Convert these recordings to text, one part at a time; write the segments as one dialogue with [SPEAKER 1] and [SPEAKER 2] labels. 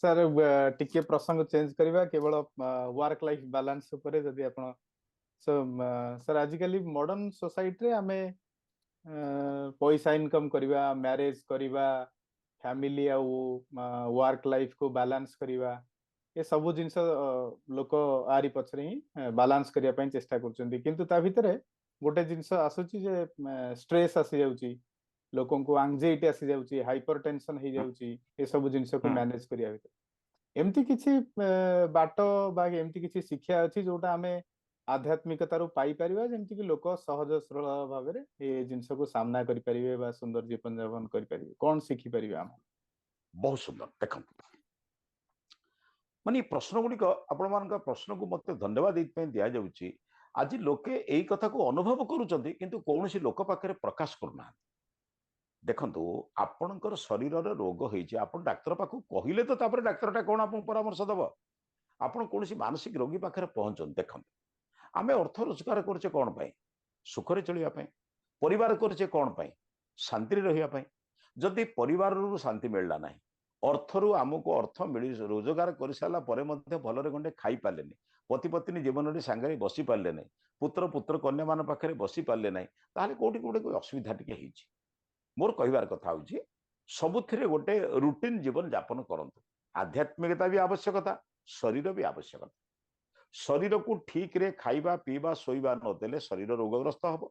[SPEAKER 1] Sir, ଟିକେ ପ୍ରସଙ୍ଗ change କରିବା, କେବଳ ୱାର୍କ ଲାଇଫ ବାଲାନ୍ସ ଉପରେ ଯଦି ଆପଣ। ସାର୍, ଆଜିକାଲି ମଡର୍ଣ୍ଣ ସୋସାଇଟିରେ ଆମେ ପଇସା ଇନକମ କରିବା, ମ୍ୟାରେଜ କରିବା, ଫ୍ୟାମିଲି ଆଉ ୱାର୍କ ଲାଇଫକୁ ବାଲାନ୍ସ କରିବା, ଏ ସବୁ ଜିନିଷ ଲୋକ ଆରି ପଛରେ ହିଁ ବାଲାନ୍ସ କରିବା ପାଇଁ ଚେଷ୍ଟା କରୁଛନ୍ତି। କିନ୍ତୁ ତା ଭିତରେ ଗୋଟେ ଜିନିଷ ଆସୁଛି ଯେ ଷ୍ଟ୍ରେସ୍ ଆସିଯାଉଛି ଲୋକଙ୍କୁ, ଆଙ୍ଗଜାଇଟି ଆସିଯାଉଛି, ହାଇପର ଟେନସନ ହେଇଯାଉଛି। ଏସବୁ ଜିନିଷକୁ ମ୍ୟାନେଜ କରିବା ଭିତରେ ଏମିତି କିଛି ବାଟ ବା ଏମିତି କିଛି ଶିକ୍ଷା ଅଛି ଯୋଉଟା ଆମେ ଆଧ୍ୟାତ୍ମିକତାରୁ ପାଇପାରିବା, ଯେମିତି କି ଲୋକ ସହଜ ସରଳ ଭାବରେ ଏ ଜିନିଷକୁ ସାମ୍ନା କରିପାରିବେ ବା ସୁନ୍ଦର ଜୀବନ ଯାପନ କରିପାରିବେ? କଣ ଶିଖିପାରିବେ ଆମେ?
[SPEAKER 2] ବହୁତ ସୁନ୍ଦର। ଦେଖନ୍ତୁ, ମାନେ ଏଇ ପ୍ରଶ୍ନ ଗୁଡ଼ିକ, ଆପଣମାନଙ୍କ ପ୍ରଶ୍ନକୁ ମତେ ଧନ୍ୟବାଦ ଏଇଥିପାଇଁ ଦିଆଯାଉଛି, ଆଜି ଲୋକେ ଏଇ କଥାକୁ ଅନୁଭବ କରୁଛନ୍ତି କିନ୍ତୁ କୌଣସି ଲୋକ ପାଖରେ ପ୍ରକାଶ କରୁନାହାନ୍ତି। ଦେଖନ୍ତୁ, ଆପଣଙ୍କର ଶରୀରରେ ରୋଗ ହେଇଛି, ଆପଣ ଡାକ୍ତର ପାଖକୁ କହିଲେ ତ ତାପରେ ଡାକ୍ତରଟା କଣ ଆପଣଙ୍କୁ ପରାମର୍ଶ ଦବ। ଆପଣ କୌଣସି ମାନସିକ ରୋଗୀ ପାଖରେ ପହଞ୍ଚନ୍ତୁ। ଦେଖନ୍ତୁ, ଆମେ ଅର୍ଥ ରୋଜଗାର କରୁଛେ କଣ ପାଇଁ? ସୁଖରେ ଚଳିବା ପାଇଁ। ପରିବାର କରୁଛେ କଣ ପାଇଁ? ଶାନ୍ତିରେ ରହିବା ପାଇଁ। ଯଦି ପରିବାରରୁ ଶାନ୍ତି ମିଳିଲା ନାହିଁ, ଅର୍ଥରୁ ଆମକୁ ଅର୍ଥ ମିଳି ରୋଜଗାର କରିସାରିଲା ପରେ ମଧ୍ୟ ଭଲରେ ଗଣ୍ଡେ ଖାଇପାରିଲେନି, ପତି ପତ୍ନୀ ଜୀବନରେ ସାଙ୍ଗରେ ବସି ପାରିଲେ ନାହିଁ, ପୁତ୍ର ପୁତ୍ର କନ୍ୟା ମାନଙ୍କ ପାଖରେ ବସି ପାରିଲେ ନାହିଁ, ତାହେଲେ କୋଉଠି କୋଉଠି ଅସୁବିଧା ଟିକେ ହେଇଛି। ମୋର କହିବାର କଥା ହଉଛି, ସବୁଥିରେ ଗୋଟେ ରୁଟିନ ଜୀବନ ଯାପନ କରନ୍ତୁ। ଆଧ୍ୟାତ୍ମିକତା ବି ଆବଶ୍ୟକତା, ଶରୀର ବି ଆବଶ୍ୟକତା। ଶରୀରକୁ ଠିକରେ ଖାଇବା ପିଇବା ଶୋଇବା ନଦେଲେ ଶରୀର ରୋଗଗ୍ରସ୍ତ ହବ।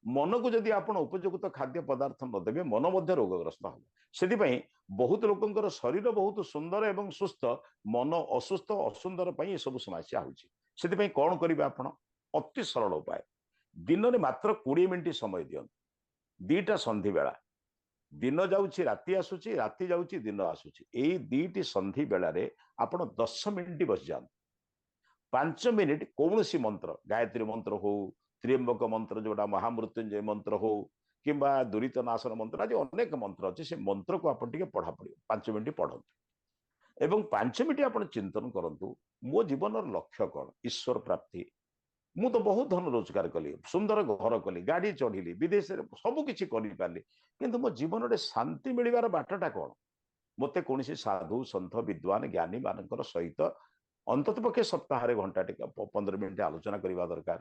[SPEAKER 2] ମନକୁ ଯଦି ଆପଣ ଉପଯୁକ୍ତ ଖାଦ୍ୟ ପଦାର୍ଥ ନଦେବେ, ମନ ମଧ୍ୟ ରୋଗଗ୍ରସ୍ତ ହବ। ସେଥିପାଇଁ ବହୁତ ଲୋକଙ୍କର ଶରୀର ବହୁତ ସୁନ୍ଦର ଏବଂ ସୁସ୍ଥ, ମନ ଅସୁସ୍ଥ ଅସୁନ୍ଦର ପାଇଁ ଏସବୁ ସମସ୍ୟା ହଉଛି। ସେଥିପାଇଁ କଣ କରିବେ ଆପଣ? ଅତି ସରଳ ଉପାୟ। ଦିନରେ ମାତ୍ର 20 ମିନିଟ ସମୟ ଦିଅନ୍ତୁ। ଦିଟା ସନ୍ଧି ବେଳା, ଦିନ ଯାଉଛି ରାତି ଆସୁଛି, ରାତି ଯାଉଛି ଦିନ ଆସୁଛି, ଏଇ ଦିଟି ସନ୍ଧି ବେଳାରେ ଆପଣ 10 ମିନିଟ ବସିଯାଆନ୍ତୁ। 5 ମିନିଟ କୌଣସି ମନ୍ତ୍ର, ଗାୟତ୍ରୀ ମନ୍ତ୍ର ହଉ, ତ୍ରିୟମ୍ବକ ମନ୍ତ୍ର ଯୋଉଟା ମହାମୃତ୍ୟୁଞ୍ଜୟ ମନ୍ତ୍ର ହଉ, କିମ୍ବା ଦୁରିତ ନାଶନ ମନ୍ତ୍ର, ଆଜି ଅନେକ ମନ୍ତ୍ର ଅଛି, ସେ ମନ୍ତ୍ରକୁ ଆପଣ ଟିକେ ପଢାପଢି 5 ମିନିଟ ପଢନ୍ତୁ ଏବଂ 5 ମିନିଟ ଆପଣ ଚିନ୍ତନ କରନ୍ତୁ, ମୋ ଜୀବନର ଲକ୍ଷ୍ୟ କଣ? ଈଶ୍ୱର ପ୍ରାପ୍ତି। ମୁଁ ତ ବହୁତ ଧନ ରୋଜଗାର କଲି, ସୁନ୍ଦର ଘର କଲି, ଗାଡି ଚଢିଲି, ବିଦେଶରେ ସବୁ କିଛି କରିପାରିଲି, କିନ୍ତୁ ମୋ ଜୀବନରେ ଶାନ୍ତି ମିଳିବାର ବାଟଟା କଣ? ମୋତେ କୌଣସି ସାଧୁ ସନ୍ଥ ବିଦ୍ୱାନ ଜ୍ଞାନୀ ମାନଙ୍କର ସହିତ ଅନ୍ତତଃ ପକ୍ଷେ ସପ୍ତାହରେ ଘଣ୍ଟା ଟିକେ 15 ମିନିଟ ଆଲୋଚନା କରିବା ଦରକାର।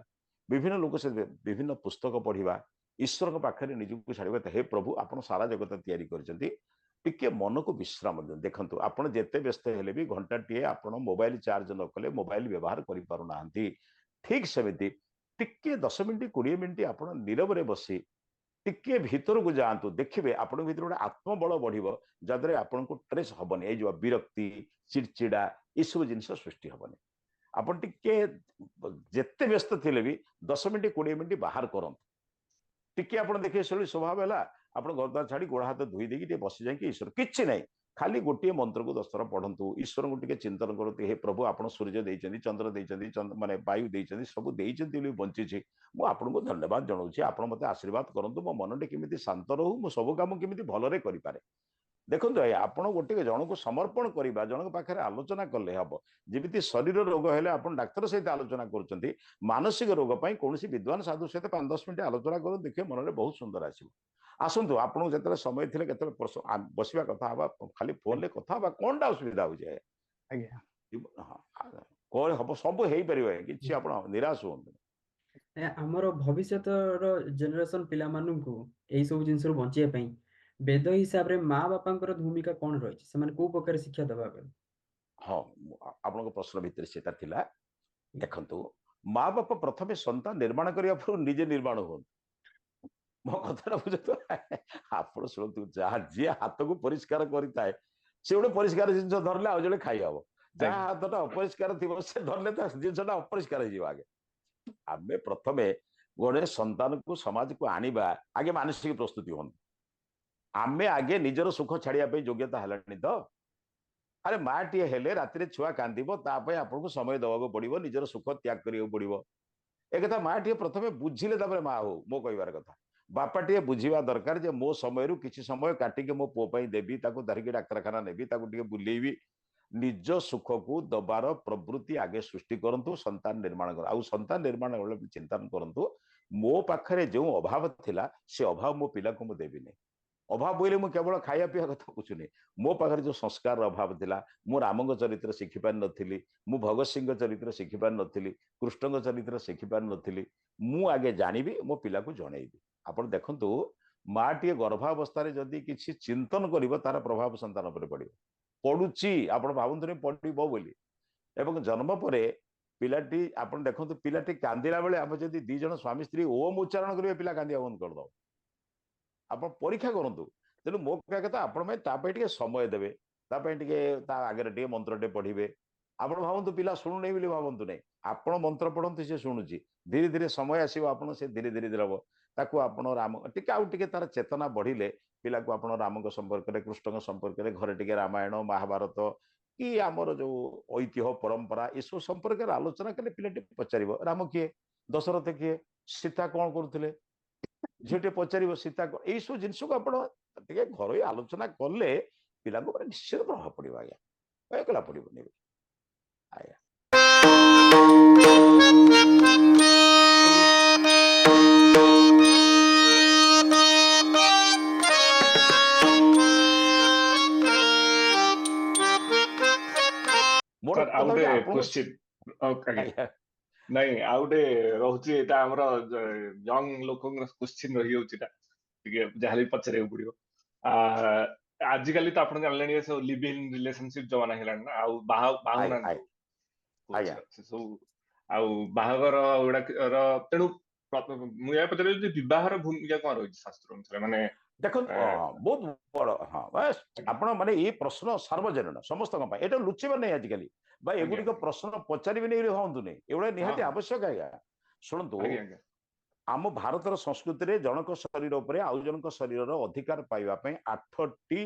[SPEAKER 2] ବିଭିନ୍ନ ଲୋକ ସେ ବିଭିନ୍ନ ପୁସ୍ତକ ପଢିବା, ଈଶ୍ୱରଙ୍କ ପାଖରେ ନିଜକୁ ଛାଡ଼ିବା। ହେ ପ୍ରଭୁ, ଆପଣ ସାରା ଜଗତ ତିଆରି କରିଛନ୍ତି, ଟିକେ ମନକୁ ବିଶ୍ରାମ ଦିଅନ୍ତୁ। ଦେଖନ୍ତୁ, ଆପଣ ଯେତେ ବ୍ୟସ୍ତ ହେଲେ ବି ଘଣ୍ଟାଟିଏ ଆପଣ ମୋବାଇଲ ଚାର୍ଜ ନ କଲେ ମୋବାଇଲ ବ୍ୟବହାର କରିପାରୁନାହାନ୍ତି। ଠିକ ସେମିତି ଟିକେ 10 ମିନିଟ 20 ମିନିଟ ଆପଣ ନୀରବରେ ବସି ଟିକେ ଭିତରକୁ ଯାଆନ୍ତୁ। ଦେଖିବେ ଆପଣଙ୍କ ଭିତରେ ଗୋଟେ ଆତ୍ମବଳ ବଢିବ, ଯାହାଦ୍ୱାରା ଆପଣଙ୍କୁ ଷ୍ଟ୍ରେସ୍ ହବନି, ଏଇ ଯୋଉ ବିରକ୍ତି ଚିଡଚିଡା ଏସବୁ ଜିନିଷ ସୃଷ୍ଟି ହବନି। ଆପଣ ଟିକେ ଯେତେ ବ୍ୟସ୍ତ ଥିଲେ ବି 10 ମିନିଟ 20 ମିନିଟ ବାହାର କରନ୍ତୁ ଟିକେ। ଆପଣ ଦେଖିବେ ସେଭଳି ସ୍ୱଭାବ ହେଲା, ଆପଣ ଘର ଦ୍ୱାର ଛାଡି ଗୋଡ ହାତ ଧୋଇ ଦେଇକି ଟିକେ ବସି ଯାଇକି ଈଶ୍ୱର, କିଛି ନାହିଁ, ଖାଲି ଗୋଟିଏ ମନ୍ତ୍ରକୁ 10 ଥର ପଢନ୍ତୁ, ଈଶ୍ୱରଙ୍କୁ ଟିକେ ଚିନ୍ତନ କରନ୍ତୁ। ହେ ପ୍ରଭୁ, ଆପଣ ସୂର୍ଯ୍ୟ ଦେଇଛନ୍ତି, ଚନ୍ଦ୍ର ଦେଇଛନ୍ତି, ମାନେ ବାୟୁ ଦେଇଛନ୍ତି, ସବୁ ଦେଇଛନ୍ତି ବୋଲି ବଞ୍ଚିଛି। ମୁଁ ଆପଣଙ୍କୁ ଧନ୍ୟବାଦ ଜଣାଉଛି। ଆପଣ ମତେ ଆଶୀର୍ବାଦ କରନ୍ତୁ, ମୋ ମନଟି କେମିତି ଶାନ୍ତ ରହୁ, ମୁଁ ସବୁ କାମ କେମିତି ଭଲରେ କରିପାରେ। ଦେଖନ୍ତୁ ଆଜ୍ଞା, ଆପଣ ଗୋଟେ ଜଣକୁ ସମର୍ପଣ କରିବା, ଜଣଙ୍କ ପାଖରେ ଆଲୋଚନା କଲେ ହବ। ଯେମିତି ଶରୀର ରୋଗ ହେଲେ ଆପଣ ଡାକ୍ତର ସହିତ ଆଲୋଚନା କରୁଛନ୍ତି, ମାନସିକ ରୋଗ ପାଇଁ କୌଣସି ବିଦ୍ୱାନ ସାଧୁ ସହିତ 5-10 ମିନିଟ୍ ଆଲୋଚନା କରନ୍ତୁ, ଦେଖିବେ ମନରେ ବହୁତ ସୁନ୍ଦର ଆସିବ। ଆସନ୍ତୁ, ଆପଣଙ୍କୁ ଯେତେବେଳେ ସମୟ ଥିଲେ କେତେବେଳେ ବସିବା, କଥା ହବା। ଖାଲି ଫୋନରେ କଥା ହବା, କଣଟା ଅସୁବିଧା ହଉଛି
[SPEAKER 1] ଆଜ୍ଞା?
[SPEAKER 2] ହଁ, କଣ ହବ, ସବୁ ହେଇପାରିବ, କିଛି ଆପଣ ନିରାଶ ହୁଅନ୍ତୁ।
[SPEAKER 3] ଆମର ଭବିଷ୍ୟତର ଜେନେରେସନ ପିଲାମାନଙ୍କୁ ଏଇ ସବୁ ଜିନିଷରୁ ବଞ୍ଚିବା ପାଇଁ ବେଦ ହିସାବରେ ମା ବାପାଙ୍କର ଭୂମିକା କଣ ରହିଛି? ସେମାନେ କୋଉ ପ୍ରକାର ଶିକ୍ଷା ଦେବା ପାଇଁ?
[SPEAKER 2] ହଁ, ଆପଣଙ୍କ ପ୍ରଶ୍ନ ଭିତରେ ସେଟା ଥିଲା। ଦେଖନ୍ତୁ, ମା ବାପା ପ୍ରଥମେ ସନ୍ତାନ ନିର୍ମାଣ କରିବା ପୂର୍ବରୁ ନିଜେ ନିର୍ମାଣ ହୁଅନ୍ତୁ। ମୋ କଥାଟା ବୁଝନ୍ତୁ ଆପଣ, ଶୁଣନ୍ତୁ, ଯାହା ଯିଏ ହାତକୁ ପରିଷ୍କାର କରିଥାଏ ସେ ଗୋଟେ ପରିଷ୍କାର ଜିନିଷ ଧରିଲେ ଆଉ ଜଣେ ଖାଇ ହବ। ଯାହା ହାତଟା ଅପରିଷ୍କାର ଥିବ, ସେ ଧରିଲେ ତା ଜିନିଷଟା ଅପରିଷ୍କାର ହେଇଯିବ। ଆଗେ ଆମେ ପ୍ରଥମେ ଗୋଟେ ସନ୍ତାନକୁ ସମାଜକୁ ଆଣିବା, ଆଗେ ମାନସିକ ପ୍ରସ୍ତୁତି ହୁଅନ୍ତୁ। ଆମେ ଆଗେ ନିଜର ସୁଖ ଛାଡିବା ପାଇଁ ଯୋଗ୍ୟତା ହେଲାଣି ତ? ଆରେ, ମାଟିଏ ହେଲେ ରାତିରେ ଛୁଆ କାନ୍ଦିବ, ତା ପାଇଁ ଆପଣଙ୍କୁ ସମୟ ଦେବାକୁ ପଡିବ, ନିଜର ସୁଖ ତ୍ୟାଗ କରିବାକୁ ପଡିବ। ଏକଥା ମାଟିଏ ପ୍ରଥମେ ବୁଝିଲେ ତାପରେ ମା ହଉ। ମୋ କହିବାର କଥା, ବାପାଟିଏ ବୁଝିବା ଦରକାର ଯେ ମୋ ସମୟରୁ କିଛି ସମୟ କାଟିକି ମୋ ପୁଅ ପାଇଁ ଦେବି, ତାକୁ ଧରିକି ଡାକ୍ତରଖାନା ନେବି, ତାକୁ ଟିକେ ବୁଲେଇବି। ନିଜ ସୁଖକୁ ଦବାର ପ୍ରବୃତ୍ତି ଆଗେ ସୃଷ୍ଟି କରନ୍ତୁ, ସନ୍ତାନ ନିର୍ମାଣ କରନ୍ତୁ। ଆଉ ସନ୍ତାନ ନିର୍ମାଣ ବେଳେ ଚିନ୍ତନ କରନ୍ତୁ, ମୋ ପାଖରେ ଯେଉଁ ଅଭାବ ଥିଲା ସେ ଅଭାବ ମୋ ପିଲାକୁ ମୁଁ ଦେବିନି। ଅଭାବ ବୋଇଲେ ମୁଁ କେବଳ ଖାଇବା ପିଇବା କଥା ବୁଝୁନି, ମୋ ପାଖରେ ଯୋଉ ସଂସ୍କାରର ଅଭାବ ଥିଲା, ମୁଁ ରାମଙ୍କ ଚରିତ୍ର ଶିଖିପାରିନଥିଲି, ମୁଁ ଭଗତ ସିଂଙ୍କ ଚରିତ୍ର ଶିଖିପାରିନଥିଲି, କୃଷ୍ଣଙ୍କ ଚରିତ୍ର ଶିଖିପାରିନଥିଲି। ମୁଁ ଆଗେ ଜାଣିବି, ମୋ ପିଲାକୁ ଜଣେଇବି। ଆପଣ ଦେଖନ୍ତୁ, ମାଟିଏ ଗର୍ଭାବସ୍ଥାରେ ଯଦି କିଛି ଚିନ୍ତନ କରିବ, ତାର ପ୍ରଭାବ ସନ୍ତାନ ଉପରେ ପଡିବ, ପଡୁଛି। ଆପଣ ଭାବନ୍ତୁନି ପଡିବ ବୋଲି। ଏବଂ ଜନ୍ମ ପରେ ପିଲାଟି, ଆପଣ ଦେଖନ୍ତୁ, ପିଲାଟି କାନ୍ଦିଲା ବେଳେ ଆମେ ଯଦି ଦି ଜଣ ସ୍ୱାମୀ ସ୍ତ୍ରୀ ଓମ୍ ଉଚ୍ଚାରଣ କରିବେ, ପିଲା କାନ୍ଦିବା ବନ୍ଦ କରିଦବ। ଆପଣ ପରୀକ୍ଷା କରନ୍ତୁ। ତେଣୁ ମୋ କହିବା କଥା, ଆପଣ ପାଇଁ ତା ପାଇଁ ଟିକେ ସମୟ ଦେବେ, ତା ପାଇଁ ଟିକେ ତା ଆଗରେ ଟିକେ ମନ୍ତ୍ରଟେ ପଢିବେ। ଆପଣ ଭାବନ୍ତୁ ପିଲା ଶୁଣୁନାହିଁ ବୋଲି, ଭାବନ୍ତୁ ନାହିଁ। ଆପଣ ମନ୍ତ୍ର ପଢନ୍ତୁ, ସେ ଶୁଣୁଛି। ଧୀରେ ଧୀରେ ସମୟ ଆସିବ, ଆପଣ ସେ ଧୀରେ ଧୀରେ ଧୀରେ ହବ। ତାକୁ ଆପଣ ରାମ ଟିକେ ଆଉ ଟିକେ ତାର ଚେତନା ବଢିଲେ ପିଲାକୁ ଆପଣ ରାମଙ୍କ ସମ୍ପର୍କରେ, କୃଷ୍ଣଙ୍କ ସମ୍ପର୍କରେ, ଘରେ ଟିକେ ରାମାୟଣ, ମହାଭାରତ କି ଆମର ଯୋଉ ଐତିହ୍ୟ ପରମ୍ପରା ଏସବୁ ସମ୍ପର୍କରେ ଆଲୋଚନା କଲେ ପିଲାଟି ପଚାରିବ, ରାମ କିଏ, ଦଶରଥ କିଏ, ସୀତା କଣ କରୁଥିଲେ, ଝିଅଟେ ପଚାରିବ ସୀତା। ଏଇ ସବୁ ଜିନିଷକୁ ଆପଣ ଟିକେ ଘରୋଇ ଆଲୋଚନା କଲେ ପିଲାଙ୍କ ଉପରେ ନିଶ୍ଚିତ ପ୍ରଭାବ ପଡିବ ଆଜ୍ଞା, ଏକଲା ପଡିବନି ଆଜ୍ଞା। ମୋର
[SPEAKER 4] ଆଉ ଗୋଟେ କ୍ୱେଶ୍ଚିନ୍
[SPEAKER 2] ଆଜ୍ଞା।
[SPEAKER 4] ନାଇଁ, ଆଉ ଗୋଟେ ରହୁଛି, ଏଇଟା ଆମର ୟଙ୍ଗ ଲୋକଙ୍କର କ୍ୱେଶ୍ଚିନ୍ ରହିଯାଉଛି, ଏଇଟା ଟିକେ ଯାହାହେଲେ ବି ପଚାରିବାକୁ ପଡିବ। ଆଜିକାଲି ତ ଆପଣ ଜାଣିଲେଣି, ସବୁ ଲିଭ୍ ଇନ୍ ରିଲେସନସିପ ଜମାନା ହେଲାଣି ନା, ଆଉ ବାହା ବାହୁନାହାନ୍ତି ସେ ସବୁ, ଆଉ ବାହାଘର ଗୁଡାକର। ତେଣୁ ମୁଁ ଏହା ପଚାରିବି ଯେ ବିବାହର ଭୂମିକା କଣ ରହିଛି ଶାସ୍ତ୍ର ଅନୁସାରେ, ମାନେ
[SPEAKER 2] ଦେଖନ୍ତୁ, ବହୁତ ବଡ। ହଁ ବାସ୍, ଆପଣ ମାନେ ଏଇ ପ୍ରଶ୍ନ ସାର୍ବଜନୀନ ସମସ୍ତଙ୍କ ପାଇଁ, ଏଇଟା ଲୁଚିବା ନାହିଁ ଆଜିକାଲି ବା ଏଗୁଡିକ ପ୍ରଶ୍ନ ପଚାରିବେନି ବୋଲି ଭାବନ୍ତୁନି, ଏଗୁଡା ନିହାତି ଆବଶ୍ୟକ ଆଜ୍ଞା। ଶୁଣନ୍ତୁ, ଆମ ଭାରତର ସଂସ୍କୃତିରେ ଜଣଙ୍କ ଶରୀର ଉପରେ ଆଉ ଜଣଙ୍କ ଶରୀରର ଅଧିକାର ପାଇବା ପାଇଁ 8ଟି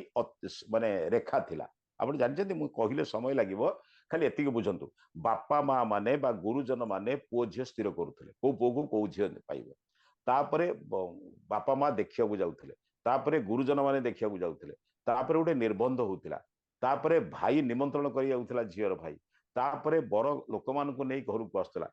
[SPEAKER 2] ମାନେ ରେଖା ଥିଲା। ଆପଣ ଜାଣିଛନ୍ତି, ମୁଁ କହିଲେ ସମୟ ଲାଗିବ, ଖାଲି ଏତିକି ବୁଝନ୍ତୁ। ବାପା ମା ମାନେ ବା ଗୁରୁଜନ ମାନେ ପୁଅ ଝିଅ ସ୍ଥିର କରୁଥିଲେ, କୋଉ ପୁଅକୁ କୋଉ ଝିଅ ପାଇବ। ତାପରେ ବାପା ମା ଦେଖିବାକୁ ଯାଉଥିଲେ, ତାପରେ ଗୁରୁଜନ ମାନେ ଦେଖିବାକୁ ଯାଉଥିଲେ, ତାପରେ ଗୋଟେ ନିର୍ବନ୍ଧ ହଉଥିଲା, ତାପରେ ଭାଇ ନିମନ୍ତ୍ରଣ କରି ଯାଉଥିଲା ଝିଅର ଭାଇ, ତାପରେ ବର ଲୋକମାନଙ୍କୁ ନେଇ ଘରକୁ ଆସୁଥିଲା,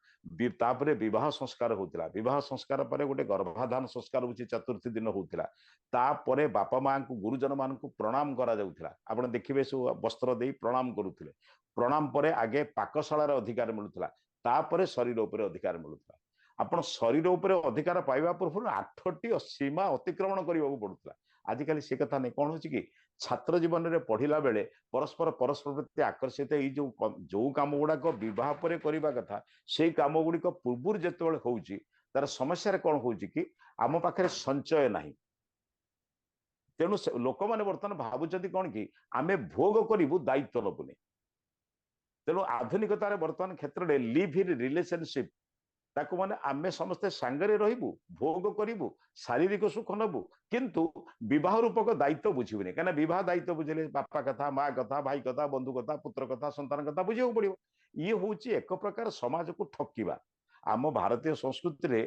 [SPEAKER 2] ତାପରେ ବିବାହ ସଂସ୍କାର ହଉଥିଲା। ବିବାହ ସଂସ୍କାର ପରେ ଗୋଟେ ଗର୍ଭାଧାନ ସଂସ୍କାର ହଉଛି ଚତୁର୍ଥୀ ଦିନ ହଉଥିଲା। ତାପରେ ବାପା ମାଙ୍କୁ, ଗୁରୁଜନ ମାନଙ୍କୁ ପ୍ରଣାମ କରାଯାଉଥିଲା। ଆପଣ ଦେଖିବେ ସବୁ ବସ୍ତ୍ର ଦେଇ ପ୍ରଣାମ କରୁଥିଲେ। ପ୍ରଣାମ ପରେ ଆଗେ ପାକଶାଳାର ଅଧିକାର ମିଳୁଥିଲା, ତାପରେ ଶରୀର ଉପରେ ଅଧିକାର ମିଳୁଥିଲା। ଆପଣ ଶରୀର ଉପରେ ଅଧିକାର ପାଇବା ପୂର୍ବରୁ 8ଟି ସୀମା ଅତିକ୍ରମଣ କରିବାକୁ ପଡୁଥିଲା। ଆଜିକାଲି ସେ କଥା ନାହିଁ। କଣ ହଉଛି କି, ଛାତ୍ର ଜୀବନରେ ପଢିଲା ବେଳେ ପରସ୍ପର ପରସ୍ପର ପ୍ରତି ଆକର୍ଷିତ, ଏଇ ଯୋଉ ଯୋଉ କାମ ଗୁଡାକ ବିବାହ ପରେ କରିବା କଥା, ସେଇ କାମ ଗୁଡିକ ପୂର୍ବରୁ ଯେତେବେଳେ ହଉଛି, ତାର ସମସ୍ୟାରେ କଣ ହଉଛି କି ଆମ ପାଖରେ ସଞ୍ଚୟ ନାହିଁ। ତେଣୁ ଲୋକମାନେ ବର୍ତ୍ତମାନ ଭାବୁଛନ୍ତି କଣ କି ଆମେ ଭୋଗ କରିବୁ, ଦାୟିତ୍ୱ ନବୁନି। ତେଣୁ ଆଧୁନିକତାରେ ବର୍ତ୍ତମାନ କ୍ଷେତ୍ରରେ ଲିଭ୍ ଇନ୍ ରିଲେସନସିପ, ତାକୁ ମାନେ ଆମେ ସମସ୍ତେ ସାଙ୍ଗରେ ରହିବୁ, ଭୋଗ କରିବୁ, ଶାରୀରିକ ସୁଖ ନବୁ, କିନ୍ତୁ ବିବାହ ରୂପକ ଦାୟିତ୍ୱ ବୁଝିବୁନି। କାହିଁକିନା ବିବାହ ଦାୟିତ୍ୱ ବୁଝିଲେ ବାପା କଥା, ମା କଥା, ଭାଇ କଥା, ବନ୍ଧୁ କଥା, ପୁତ୍ର କଥା, ସନ୍ତାନ କଥା ବୁଝିବାକୁ ପଡିବ। ଇଏ ହଉଛି ଏକ ପ୍ରକାର ସମାଜକୁ ଠକିବା। ଆମ ଭାରତୀୟ ସଂସ୍କୃତିରେ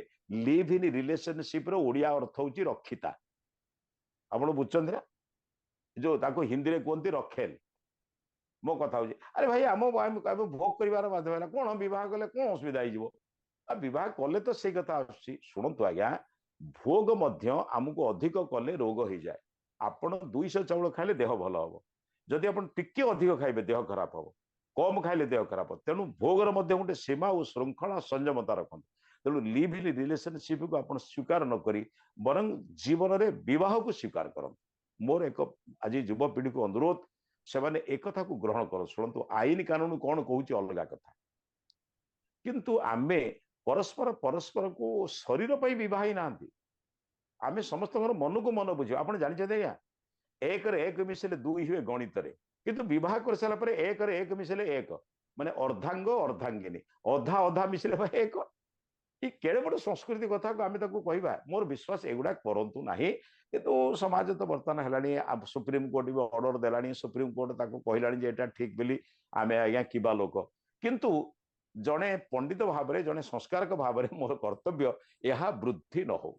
[SPEAKER 2] ଲିଭ୍ ଇନ୍ ରିଲେସନସିପ ର ଓଡିଆ ଅର୍ଥ ହଉଛି ରକ୍ଷିତା। ଆପଣ ବୁଝୁଛନ୍ତି ନା, ଯୋଉ ତାକୁ ହିନ୍ଦୀରେ କୁହନ୍ତି ରଖେଲ। ମୋ କଥା ହଉଛି, ଆରେ ଭାଇ, ଆମ ଆମେ ଭୋଗ କରିବାର ମାଧ୍ୟମ ହେଲା କଣ? ବିବାହ କଲେ କଣ ଅସୁବିଧା ହେଇଯିବ? ଆଉ ବିବାହ କଲେ ତ ସେଇ କଥା ଆସୁଛି। ଶୁଣନ୍ତୁ ଆଜ୍ଞା, ଭୋଗ ମଧ୍ୟ ଆମକୁ ଅଧିକ କଲେ ରୋଗ ହେଇଯାଏ। ଆପଣ 200 ଚାଉଳ ଖାଇଲେ ଦେହ ଭଲ ହବ, ଯଦି ଆପଣ ଟିକେ ଅଧିକ ଖାଇବେ ଦେହ ଖରାପ ହବ, କମ ଖାଇଲେ ଦେହ ଖରାପ ହବ। ତେଣୁ ଭୋଗର ମଧ୍ୟ ଗୋଟେ ସୀମା ଓ ଶୃଙ୍ଖଳା ସଂଯମତା ରଖନ୍ତୁ। ତେଣୁ ଲିଭ୍ ଇନ୍ ରିଲେସନସିପକୁ ଆପଣ ସ୍ୱୀକାର ନ କରି ବରଂ ଜୀବନରେ ବିବାହକୁ ସ୍ୱୀକାର କରନ୍ତୁ। ମୋର ଏକ ଆଜି ଯୁବପିଢିକୁ ଅନୁରୋଧ, ସେମାନେ ଏକଥାକୁ ଗ୍ରହଣ କରନ୍ତୁ। ଶୁଣନ୍ତୁ, ଆଇନ କାନୁନ କଣ କହୁଛି ଅଲଗା କଥା, କିନ୍ତୁ ଆମେ ପରସ୍ପର ପରସ୍ପରକୁ ଶରୀର ପାଇଁ ବିବାହ ହେଇନାହାନ୍ତି। ଆମେ ସମସ୍ତଙ୍କର ମନକୁ ମନ ବୁଝିବା। ଆପଣ ଜାଣିଛନ୍ତି ଆଜ୍ଞା, 1ରେ 1 ମିଶିଲେ 2 ହୁଏ ଗଣିତରେ, କିନ୍ତୁ ବିବାହ କରିସାରିଲା ପରେ 1ରେ 1 ମିଶିଲେ 1, ମାନେ ଅର୍ଦ୍ଧାଙ୍ଗ ଅର୍ଦ୍ଧାଙ୍ଗିନୀ, ଅଧା ଅଧା ମିଶିଲେ ବା 1। ଏ କେଡ଼େ ବଡ଼ ସଂସ୍କୃତି କଥାକୁ ଆମେ ତାକୁ କହିବା। ମୋର ବିଶ୍ୱାସ ଏଗୁଡା କରନ୍ତୁ ନାହିଁ। କିନ୍ତୁ ସମାଜ ତ ବର୍ତ୍ତମାନ ହେଲାଣି, ସୁପ୍ରିମକୋର୍ଟ ବି ଅର୍ଡର ଦେଲାଣି, ସୁପ୍ରିମକୋର୍ଟ ତାକୁ କହିଲାଣି ଯେ ଏଇଟା ଠିକ ବୋଲି। ଆମେ ଆଜ୍ଞା କିବା ଲୋକ, କିନ୍ତୁ ଜଣେ ପଣ୍ଡିତ ଭାବରେ, ଜଣେ ସଂସ୍କାରକ ଭାବରେ ମୋର କର୍ତ୍ତବ୍ୟ ଏହା ବୃଦ୍ଧି ନ ହଉ।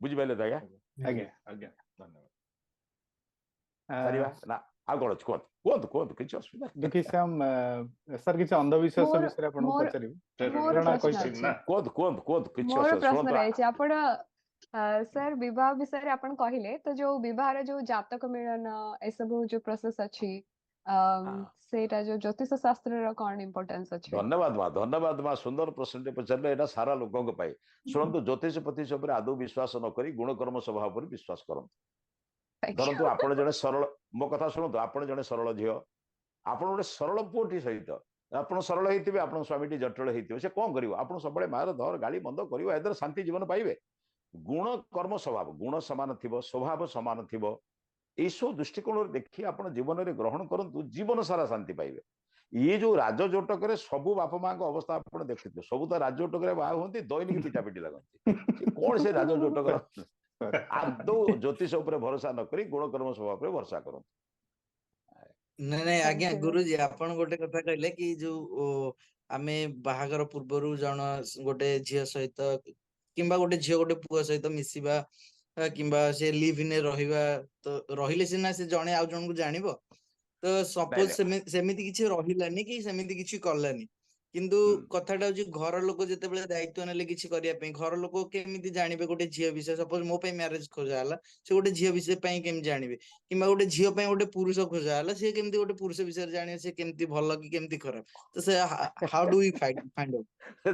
[SPEAKER 2] ବୁଝିପାରିଲେ ତ ଆଜ୍ଞା?
[SPEAKER 4] ଆଜ୍ଞା ଆଜ୍ଞା, ଧନ୍ୟବାଦ।
[SPEAKER 2] ସାରିବା ନା ଆଉ କଣ ଅଛି? କୁହନ୍ତୁ କୁହନ୍ତୁ କୁହନ୍ତୁ, କିଛି ଅସୁବିଧା।
[SPEAKER 1] ଦୁଃଖୀ ଶ୍ୟାମ ସାର୍, କିଛି ଅନ୍ଧବିଶ୍ୱାସ ବିଷୟରେ ଆପଣଙ୍କୁ ପଚାରିବି।
[SPEAKER 5] ମୋର ପ୍ରଶ୍ନ ଅଛି।
[SPEAKER 2] କୁହନ୍ତୁ କୁହନ୍ତୁ କୁହନ୍ତୁ, କିଛି
[SPEAKER 5] ମୋର ପ୍ରଶ୍ନ ରହିଛି। ଆପଣ ସାର୍, ବିବାହ ବିଷୟରେ ଆପଣ କହିଲେ ତ, ଯୋଉ ବିବାହର ଯୋଉ ଜାତକ ମିଳନ ଏସବୁ ଯୋଉ ପ୍ରୋସେସ ଅଛି, ସେଇଟା ଯୋଉ ଜ୍ୟୋତିଷ ଶାସ୍ତ୍ରର କଣ ଇମ୍ପୋର୍ଟାନ୍ସ ଅଛି?
[SPEAKER 2] ଧନ୍ୟବାଦ ମା, ଧନ୍ୟବାଦ ମା, ସୁନ୍ଦର ପ୍ରଶ୍ନଟେ ପଚାରିଲେ। ଏଇଟା ସାରା ଲୋକଙ୍କ ପାଇଁ। ଶୁଣନ୍ତୁ, ଜ୍ୟୋତିଷ ପତି ଉପରେ ଆଦୌ ବିଶ୍ୱାସ ନ କରି ଗୁଣକର୍ମ ସ୍ୱଭାବ ଉପରେ ବିଶ୍ୱାସ କରନ୍ତୁ। ଧରନ୍ତୁ ଆପଣ ଜଣେ ସରଳ, ମୋ କଥା ଶୁଣନ୍ତୁ, ଆପଣ ଜଣେ ସରଳ ଝିଅ, ଆପଣ ଗୋଟେ ସରଳ ପୁଅଟି ସହିତ, ଆପଣ ସରଳ ହେଇଥିବେ, ଆପଣଙ୍କ ସ୍ୱାମୀଟି ଜଟିଳ ହେଇଥିବ, ସେ କଣ କରିବ? ଆପଣ ସବୁବେଳେ ମାର ଧର ଗାଳି ମନ୍ଦ କରିବ, ଏଥିରେ ଶାନ୍ତି ଜୀବନ ପାଇବେ? ଗୁଣ କର୍ମ ସ୍ୱଭାବ, ଗୁଣ ସମାନ ଥିବ, ସ୍ୱଭାବ ସମାନ ଥିବ, ଏଇସବୁ ଦୃଷ୍ଟିକୋଣରୁ ଦେଖି ଆପଣ ଜୀବନରେ ଗ୍ରହଣ କରନ୍ତୁ, ଜୀବନ ସାରା ଶାନ୍ତି ପାଇବେ। ଇଏ ଯୋଉ ରାଜଜୋଟକରେ ସବୁ ବାପା ମାଙ୍କ ଅବସ୍ଥା ଆପଣ ଦେଖୁଥିବେ, ସବୁ ତ ରାଜଜୋଟକରେ ବାହା ହୁଅନ୍ତି, ଦୈନିକ ପିଟାପିଟି ଲାଗନ୍ତି। କଣ ସେ ରାଜଜୋଟକର? ଆଦୌ ଜ୍ୟୋତିଷ ଉପରେ ଭରସା ନ କରି ଗୁଣକର୍ମ ସ୍ୱଭାବ ଉପରେ ଭରସା କରନ୍ତୁ।
[SPEAKER 6] ନାଇଁ ନାଇଁ ଆଜ୍ଞା, ଗୁରୁଜୀ, ଆପଣ ଗୋଟେ କଥା କହିଲେ କି ଯୋଉ ଆମେ ବାହାଘର ପୂର୍ବରୁ ଜଣ ଗୋଟେ ଝିଅ ସହିତ କିମ୍ବା ଗୋଟେ ଝିଅ ଗୋଟେ ପୁଅ ସହିତ ମିଶିବା କିମ୍ବା ସେ ଲିଭ୍ ଇନ୍ ରହିବା, ତ ରହିଲେ ସିନା ସେ ଜଣେ ଆଉ ଜଣଙ୍କୁ ଜାଣିବ। ତ ସପୋଜ ସେମିତି କିଛି ରହିଲାନି କି ସେମିତି କିଛି କଲାନି, କିନ୍ତୁ କଥାଟା ହଉଛି ଘର ଲୋକ ଯେତେବେଳେ ଦାୟିତ୍ୱ ନେଲେ କିଛି କରିବା ପାଇଁ, ଘର ଲୋକ କେମିତି ଜାଣିବେ ଗୋଟେ ଝିଅ ବିଷୟ? ସପୋଜ ମୋ ପାଇଁ ମ୍ୟାରେଜ ଖୋଜା ହେଲା, ସେ ଗୋଟେ ଝିଅ ବିଷୟ ପାଇଁ କେମିତି ଜାଣିବେ? କିମ୍ବା ଗୋଟେ ଝିଅ ପାଇଁ ଗୋଟେ ପୁରୁଷ ଖୋଜା ହେଲା, ସେ କେମିତି ଗୋଟେ ପୁରୁଷ ବିଷୟରେ ଜାଣିବେ, ସେ କେମିତି ଭଲ କି କେମିତି ଖରାପ? ତ ସେ how do you find out?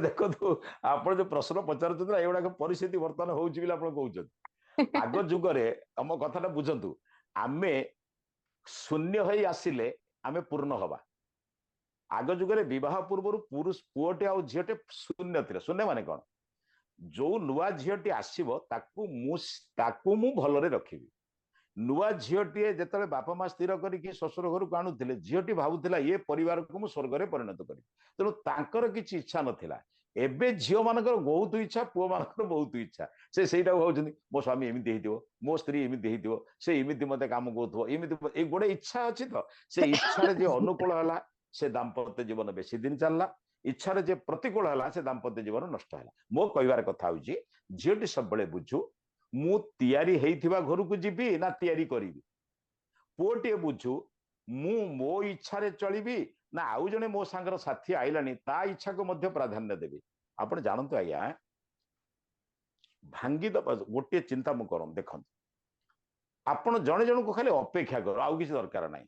[SPEAKER 2] ଦେଖନ୍ତୁ, ଆପଣ ଯୋଉ ପ୍ରଶ୍ନ ପଚାରୁଛନ୍ତି ନା, ଏଗୁଡାକ ପରିସ୍ଥିତି ବର୍ତ୍ତମାନ ହଉଛି ବୋଲି ଆପଣ କହୁଛନ୍ତି। ଆଗ ଯୁଗରେ, ଆମ କଥାଟା ବୁଝନ୍ତୁ, ଆମେ ଶୂନ୍ୟ ହେଇ ଆସିଲେ ଆମେ ପୂର୍ଣ୍ଣ ହବା। ଆଗ ଯୁଗରେ ବିବାହ ପୂର୍ବରୁ ପୁରୁଷ ପୁଅଟେ ଆଉ ଝିଅଟେ ଶୂନ୍ୟ ଥିଲେ। ଶୂନ୍ୟ ମାନେ କଣ? ଯୋଉ ନୂଆ ଝିଅଟି ଆସିବ ତାକୁ ମୁଁ ଭଲରେ ରଖିବି। ନୂଆ ଝିଅଟିଏ ଯେତେବେଳେ ବାପା ମା ସ୍ଥିର କରିକି ଶ୍ୱଶୁର ଘରକୁ ଆଣୁଥିଲେ, ଝିଅଟି ଭାବୁଥିଲା ଇଏ ପରିବାରକୁ ମୁଁ ସ୍ୱର୍ଗରେ ପରିଣତ କରିବି। ତେଣୁ ତାଙ୍କର କିଛି ଇଚ୍ଛା ନଥିଲା। ଏବେ ଝିଅ ମାନଙ୍କର ବହୁତ ଇଚ୍ଛା, ପୁଅ ମାନଙ୍କର ବହୁତ ଇଚ୍ଛା। ସେ ସେଇଟାକୁ ଭାବୁଛନ୍ତି, ମୋ ସ୍ୱାମୀ ଏମିତି ହେଇଥିବ, ମୋ ସ୍ତ୍ରୀ ଏମିତି ହେଇଥିବ, ସେ ଏମିତି ମତେ କାମ କରୁଥିବ, ଏମିତି ଏଇ ଗୋଟେ ଇଚ୍ଛା ଅଛି। ତ ସେ ଇଚ୍ଛାରେ ଯିଏ ଅନୁକୂଳ ହେଲା, ସେ ଦାମ୍ପତ୍ୟ ଜୀବନ ବେଶୀ ଦିନ ଚାଲିଲା। ଇଚ୍ଛାରେ ଯେ ପ୍ରତିକୂଳ ହେଲା, ସେ ଦାମ୍ପତ୍ୟ ଜୀବନ ନଷ୍ଟ ହେଲା। ମୋ କହିବାର କଥା ହଉଛି, ଝିଅଟି ସବୁବେଳେ ବୁଝୁ ମୁଁ ତିଆରି ହେଇଥିବା ଘରକୁ ଯିବି ନା ତିଆରି କରିବି। ପୁଅଟିଏ ବୁଝୁ ମୁଁ ମୋ ଇଚ୍ଛାରେ ଚଳିବି ନା ଆଉ ଜଣେ ମୋ ସାଙ୍ଗର ସାଥୀ ଆଇଲାଣି ତା ଇଚ୍ଛାକୁ ମଧ୍ୟ ପ୍ରାଧାନ୍ୟ ଦେବି। ଆପଣ ଜାଣନ୍ତୁ ଆଜ୍ଞା, ଭାଙ୍ଗିଦବା ଗୋଟିଏ ଚିନ୍ତା ମୁଁ କରନ୍ତୁ। ଦେଖନ୍ତୁ, ଆପଣ ଜଣେ ଜଣଙ୍କୁ ଖାଲି ଅପେକ୍ଷା କର, ଆଉ କିଛି ଦରକାର ନାହିଁ।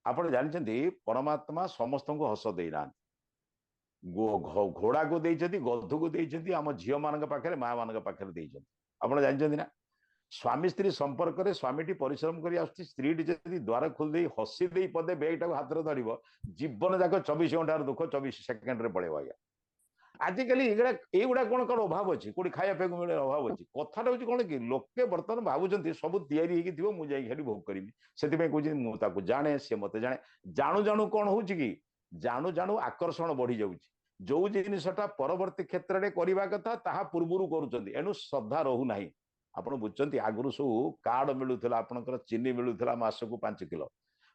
[SPEAKER 2] ଆପଣ ଜାଣିଛନ୍ତି ପରମାତ୍ମା ସମସ୍ତଙ୍କୁ ହସ ଦେଇନାହାନ୍ତି। ଘୋଡାକୁ ଦେଇଛନ୍ତି, ଗଧକୁ ଦେଇଛନ୍ତି, ଆମ ଝିଅ ମାନଙ୍କ ପାଖରେ, ମା ମାନଙ୍କ ପାଖରେ ଦେଇଛନ୍ତି। ଆପଣ ଜାଣିଛନ୍ତି ନା, ସ୍ୱାମୀ ସ୍ତ୍ରୀ ସମ୍ପର୍କରେ ସ୍ୱାମୀଟି ପରିଶ୍ରମ କରି ଆସୁଛି, ସ୍ତ୍ରୀଟି ଯଦି ଦ୍ୱାର ଖୋଲି ଦେଇ ହସି ଦେଇ ପଦେ ବେଗଟାକୁ ହାତରେ ଧରିବ, ଜୀବନ ଯାକ 24 ଘଣ୍ଟାର ଦୁଃଖ 24 ସେକେଣ୍ଡରେ ପଳେଇବ ଆଜ୍ଞା। ଆଜିକାଲି ଏଇଗୁଡା କଣ କଣ ଅଭାବ ଅଛି? କୋଉଠି ଖାଇବା ପିଇବାକୁ ମିଳିବାର ଅଭାବ ଅଛି? କଥାଟା ହଉଛି କଣ କି, ଲୋକେ ବର୍ତ୍ତମାନ ଭାବୁଛନ୍ତି ସବୁ ତିଆରି ହେଇକି ଥିବ, ମୁଁ ଯାଇକି ଖାଲି ଭୋଗ କରିବି। ସେଥିପାଇଁ କହୁଛି ମୁଁ ତାକୁ ଜାଣେ, ସେ ମତେ ଜାଣେ। ଜାଣୁ ଜାଣୁ କଣ ହଉଛି କି, ଜାଣୁ ଜାଣୁ ଆକର୍ଷଣ ବଢି ଯାଉଛି। ଯୋଉ ଜିନିଷଟା ପରବର୍ତ୍ତୀ କ୍ଷେତ୍ରରେ କରିବା କଥା ତାହା ପୂର୍ବରୁ କରୁଛନ୍ତି, ଏଣୁ ଶ୍ରଦ୍ଧା ରହୁନାହିଁ। ଆପଣ ବୁଝୁଛନ୍ତି, ଆଗରୁ ସବୁ କାର୍ଡ ମିଳୁଥିଲା, ଆପଣଙ୍କର ଚିନି ମିଳୁଥିଲା ମାସକୁ 5 କିଲୋ।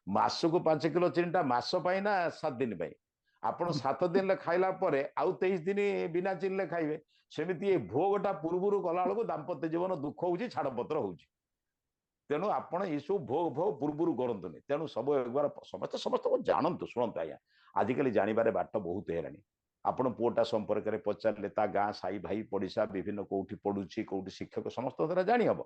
[SPEAKER 2] ମାସକୁ 5 କିଲୋ ଚିନିଟା ମାସ ପାଇଁ ନା 7 ଦିନ ପାଇଁ? ଆପଣ 7 ଦିନରେ ଖାଇଲା ପରେ ଆଉ 23 ଦିନ ବିନା ଚିନିରେ ଖାଇବେ। ସେମିତି ଏ ଭୋଗଟା ପୂର୍ବରୁ କଲା ବେଳକୁ ଦାମ୍ପତ୍ୟ ଜୀବନ ଦୁଃଖ ହଉଛି, ଛାଡ଼ପତ୍ର ହଉଛି। ତେଣୁ ଆପଣ ଏସବୁ ଭୋଗ ଭୋଗ ପୂର୍ବରୁ କରନ୍ତୁନି। ତେଣୁ ସବୁ ଏକବାର ସମସ୍ତେ ସମସ୍ତଙ୍କୁ ଜାଣନ୍ତୁ। ଶୁଣନ୍ତୁ ଆଜ୍ଞା, ଆଜିକାଲି ଜାଣିବାରେ ବାଟ ବହୁତ ହେଲାଣି। ଆପଣ ପୁଅଟା ସମ୍ପର୍କରେ ପଚାରିଲେ ତା ଗାଁ, ସାହି ଭାଇ, ପଡ଼ିଶା, ବିଭିନ୍ନ କୋଉଠି ପଢୁଛି, କୋଉଠି ଶିକ୍ଷକ, ସମସ୍ତଙ୍କ ଦ୍ୱାରା ଜାଣିହବ।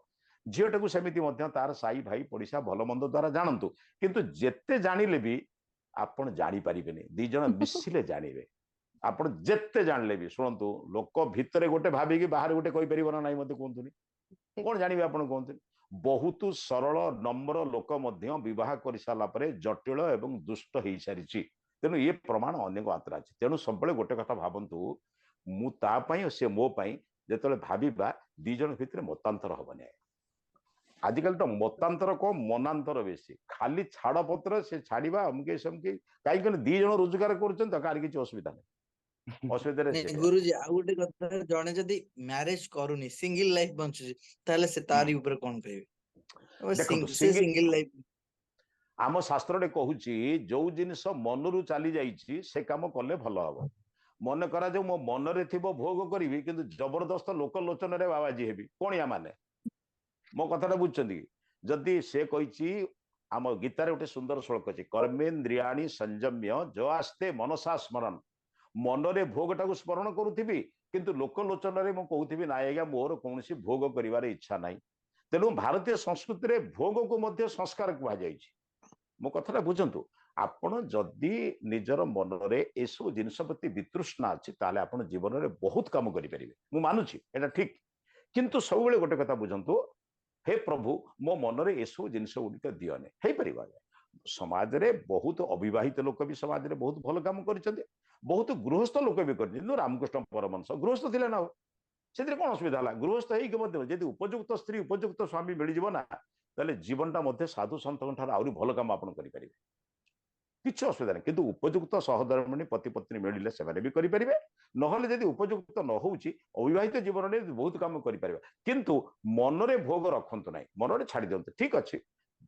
[SPEAKER 2] ଝିଅଟାକୁ ସେମିତି ମଧ୍ୟ ତାର ସାହି ଭାଇ ପଡ଼ିଶା ଭଲ ମନ୍ଦ ଦ୍ୱାରା ଜାଣନ୍ତୁ। କିନ୍ତୁ ଯେତେ ଜାଣିଲେ ବି ଆପଣ ଜାଣିପାରିବେନି, ଦି ଜଣ ମିଶିଲେ ଜାଣିବେ। ଆପଣ ଯେତେ ଜାଣିଲେ ବି, ଶୁଣନ୍ତୁ, ଲୋକ ଭିତରେ ଗୋଟେ ଭାବିକି ବାହାରେ ଗୋଟେ କହିପାରିବ ନା ନାଇଁ ମତେ କୁହନ୍ତୁନି, କଣ ଜାଣିବେ ଆପଣ କୁହନ୍ତୁନି? ବହୁତ ସରଳ ନମ୍ର ଲୋକ ମଧ୍ୟ ବିବାହ କରିସାରିଲା ପରେ ଜଟିଳ ଏବଂ ଦୁଷ୍ଟ ହେଇସାରିଛି। ତେଣୁ ଇଏ ପ୍ରମାଣ ଅନେକ ମାତ୍ରା ଅଛି। ତେଣୁ ସବୁବେଳେ ଗୋଟେ କଥା ଭାବନ୍ତୁ, ମୁଁ ତା ପାଇଁ ସେ ମୋ ପାଇଁ, ଯେତେବେଳେ ଭାବିବା ଦି ଜଣ ଭିତରେ ମତାନ୍ତର ହବନି। ଆଜିକାଲି ତ ମତାନ୍ତର କମ, ମନାନ୍ତର ବେଶୀ। ଖାଲି ଛାଡ଼ପତ୍ର ସେ ଛାଡିବା ଅମକେ ସମକେ, କାହିଁକି କହିଲେ ଦି ଜଣ ରୋଜଗାର କରୁଛନ୍ତି ତ କାହାର କିଛି ଅସୁବିଧା ନାହିଁ। ଅସୁବିଧାରେ
[SPEAKER 6] ଗୁରୁଜୀ ଆଉ ଗୋଟେ କଥା, ଜଣେ ଯଦି ମ୍ୟାରେଜ କରୁନି, ସିଙ୍ଗଲ ଲାଇଫ ବଞ୍ଚୁଛି, ତାହେଲେ ସେ ତାରି ଉପରେ କଣ କହିବେ? ସିଙ୍ଗଲ ଲାଇଫ
[SPEAKER 2] ଆମ ଶାସ୍ତ୍ରରେ କହୁଛି, ଯୋଉ ଜିନିଷ ମନରୁ ଚାଲି ଯାଇଛି ସେ କାମ କଲେ ଭଲ ହବ। ମନେ କରାଯାଉ ମୋ ମନରେ ଥିବ ଭୋଗ କରିବି, କିନ୍ତୁ ଜବରଦସ୍ତ ଲୋକ ଲୋଚନରେ ବାବାଜୀ ହେବି, କଣିଆ ମାନେ ମୋ କଥାଟା ବୁଝୁଛନ୍ତି କି? ଯଦି ସେ କହିଛି, ଆମ ଗୀତାରେ ଗୋଟେ ସୁନ୍ଦର ଶ୍ଳୋକ ଅଛି, କର୍ମେନ୍ଦ୍ରିୟାଣି ସଂଯମ୍ୟ ଯ ଆସ୍ତେ ମନସା ସ୍ମରଣ। ମନରେ ଭୋଗଟାକୁ ସ୍ମରଣ କରୁଥିବି, କିନ୍ତୁ ଲୋକଲୋଚନରେ ମୁଁ କହୁଥିବି ନାଇଁ ଆଜ୍ଞା, ମୋର କୌଣସି ଭୋଗ କରିବାର ଇଚ୍ଛା ନାହିଁ। ତେଣୁ ଭାରତୀୟ ସଂସ୍କୃତିରେ ଭୋଗକୁ ମଧ୍ୟ ସଂସ୍କାର କୁହାଯାଇଛି। ମୋ କଥାଟା ବୁଝନ୍ତୁ, ଆପଣ ଯଦି ନିଜର ମନରେ ଏସବୁ ଜିନିଷ ପ୍ରତି ବିତୃଷ୍ଣା ଅଛି, ତାହେଲେ ଆପଣ ଜୀବନରେ ବହୁତ କାମ କରିପାରିବେ। ମୁଁ ମାନୁଛି ଏଇଟା ଠିକ, କିନ୍ତୁ ସବୁବେଳେ ଗୋଟେ କଥା ବୁଝନ୍ତୁ, ହେ ପ୍ରଭୁ, ମୋ ମନରେ ଏସବୁ ଜିନିଷ ଗୁଡ଼ିକ ଦିଅନି। ହେଇପାରିବ ଆଜ୍ଞା। ସମାଜରେ ବହୁତ ଅବିବାହିତ ଲୋକ ବି ସମାଜରେ ବହୁତ ଭଲ କାମ କରିଛନ୍ତି, ବହୁତ ଗୃହସ୍ଥ ଲୋକ ବି କରିଛନ୍ତି। କିନ୍ତୁ ରାମକୃଷ୍ଣ ପରମହଂସ ଗୃହସ୍ଥ ଥିଲେ ନା, ସେଥିରେ କଣ ଅସୁବିଧା ହେଲା? ଗୃହସ୍ଥ ହେଇକି ମଧ୍ୟ ଯଦି ଉପଯୁକ୍ତ ସ୍ତ୍ରୀ, ଉପଯୁକ୍ତ ସ୍ୱାମୀ ମିଳିଯିବ ନା, ତାହେଲେ ଜୀବନଟା ମଧ୍ୟ ସାଧୁ ସନ୍ଥଙ୍କ ଠାରୁ ଆହୁରି ଭଲ କାମ ଆପଣ କରିପାରିବେ, କିଛି ଅସୁବିଧା ନାହିଁ। କିନ୍ତୁ ଉପଯୁକ୍ତ ସହଧର୍ମିଣୀ ପତି ପତ୍ନୀ ମିଳିଲେ ସେମାନେ ବି କରିପାରିବେ, ନହେଲେ ଯଦି ଉପଯୁକ୍ତ ନ ହଉଛି, ଅବିବାହିତ ଜୀବନରେ ବହୁତ କାମ କରିପାରିବେ। କିନ୍ତୁ ମନରେ ଭୋଗ ରଖନ୍ତୁ ନାହିଁ, ମନରେ ଛାଡି ଦିଅନ୍ତୁ। ଠିକ ଅଛି,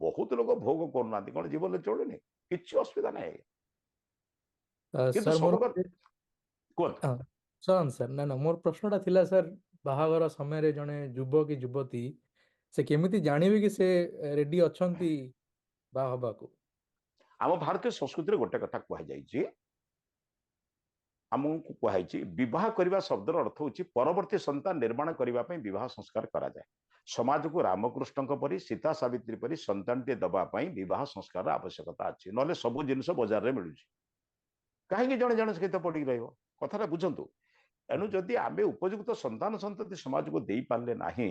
[SPEAKER 2] ବହୁତ ଲୋକ ଭୋଗ କରୁନାହାନ୍ତି, କଣ ଜୀବନରେ ଚଳୁନି? କିଛି ଅସୁବିଧା ନାହିଁ। କିନ୍ତୁ
[SPEAKER 7] ସାର୍, ମୋର
[SPEAKER 2] କୁହନ୍ତୁ।
[SPEAKER 7] ଶୁଣନ୍ତୁ ସାର୍, ନା ନା, ମୋର ପ୍ରଶ୍ନଟା ଥିଲା ସାର୍, ବାହାଘର ସମୟରେ ଜଣେ ଯୁବ କି ଯୁବତୀ ସେ କେମିତି ଜାଣିବେ କି ସେ ରେଡି ଅଛନ୍ତି ବାହା ହବାକୁ?
[SPEAKER 2] ଆମ ଭାରତୀୟ ସଂସ୍କୃତିରେ ଗୋଟେ କଥା କୁହାଯାଇଛି, ଆମକୁ କୁହାଯାଇଛି, ବିବାହ କରିବା ଶବ୍ଦର ଅର୍ଥ ହଉଛି ପରବର୍ତ୍ତୀ ସନ୍ତାନ ନିର୍ମାଣ କରିବା ପାଇଁ ବିବାହ ସଂସ୍କାର କରାଯାଏ। ସମାଜକୁ ରାମକୃଷ୍ଣଙ୍କ ପରି, ସୀତା ସାବିତ୍ରୀ ପରି ସନ୍ତାନଟିଏ ଦେବା ପାଇଁ ବିବାହ ସଂସ୍କାରର ଆବଶ୍ୟକତା ଅଛି। ନହେଲେ ସବୁ ଜିନିଷ ବଜାରରେ ମିଳୁଛି, କାହିଁକି ଜଣେ ଜଣେ ସହିତ ପଡ଼ିକି ରହିବ? କଥାଟା ବୁଝନ୍ତୁ। ଏଣୁ ଯଦି ଆମେ ଉପଯୁକ୍ତ ସନ୍ତାନ ସନ୍ତତି ସମାଜକୁ ଦେଇପାରିଲେ ନାହିଁ,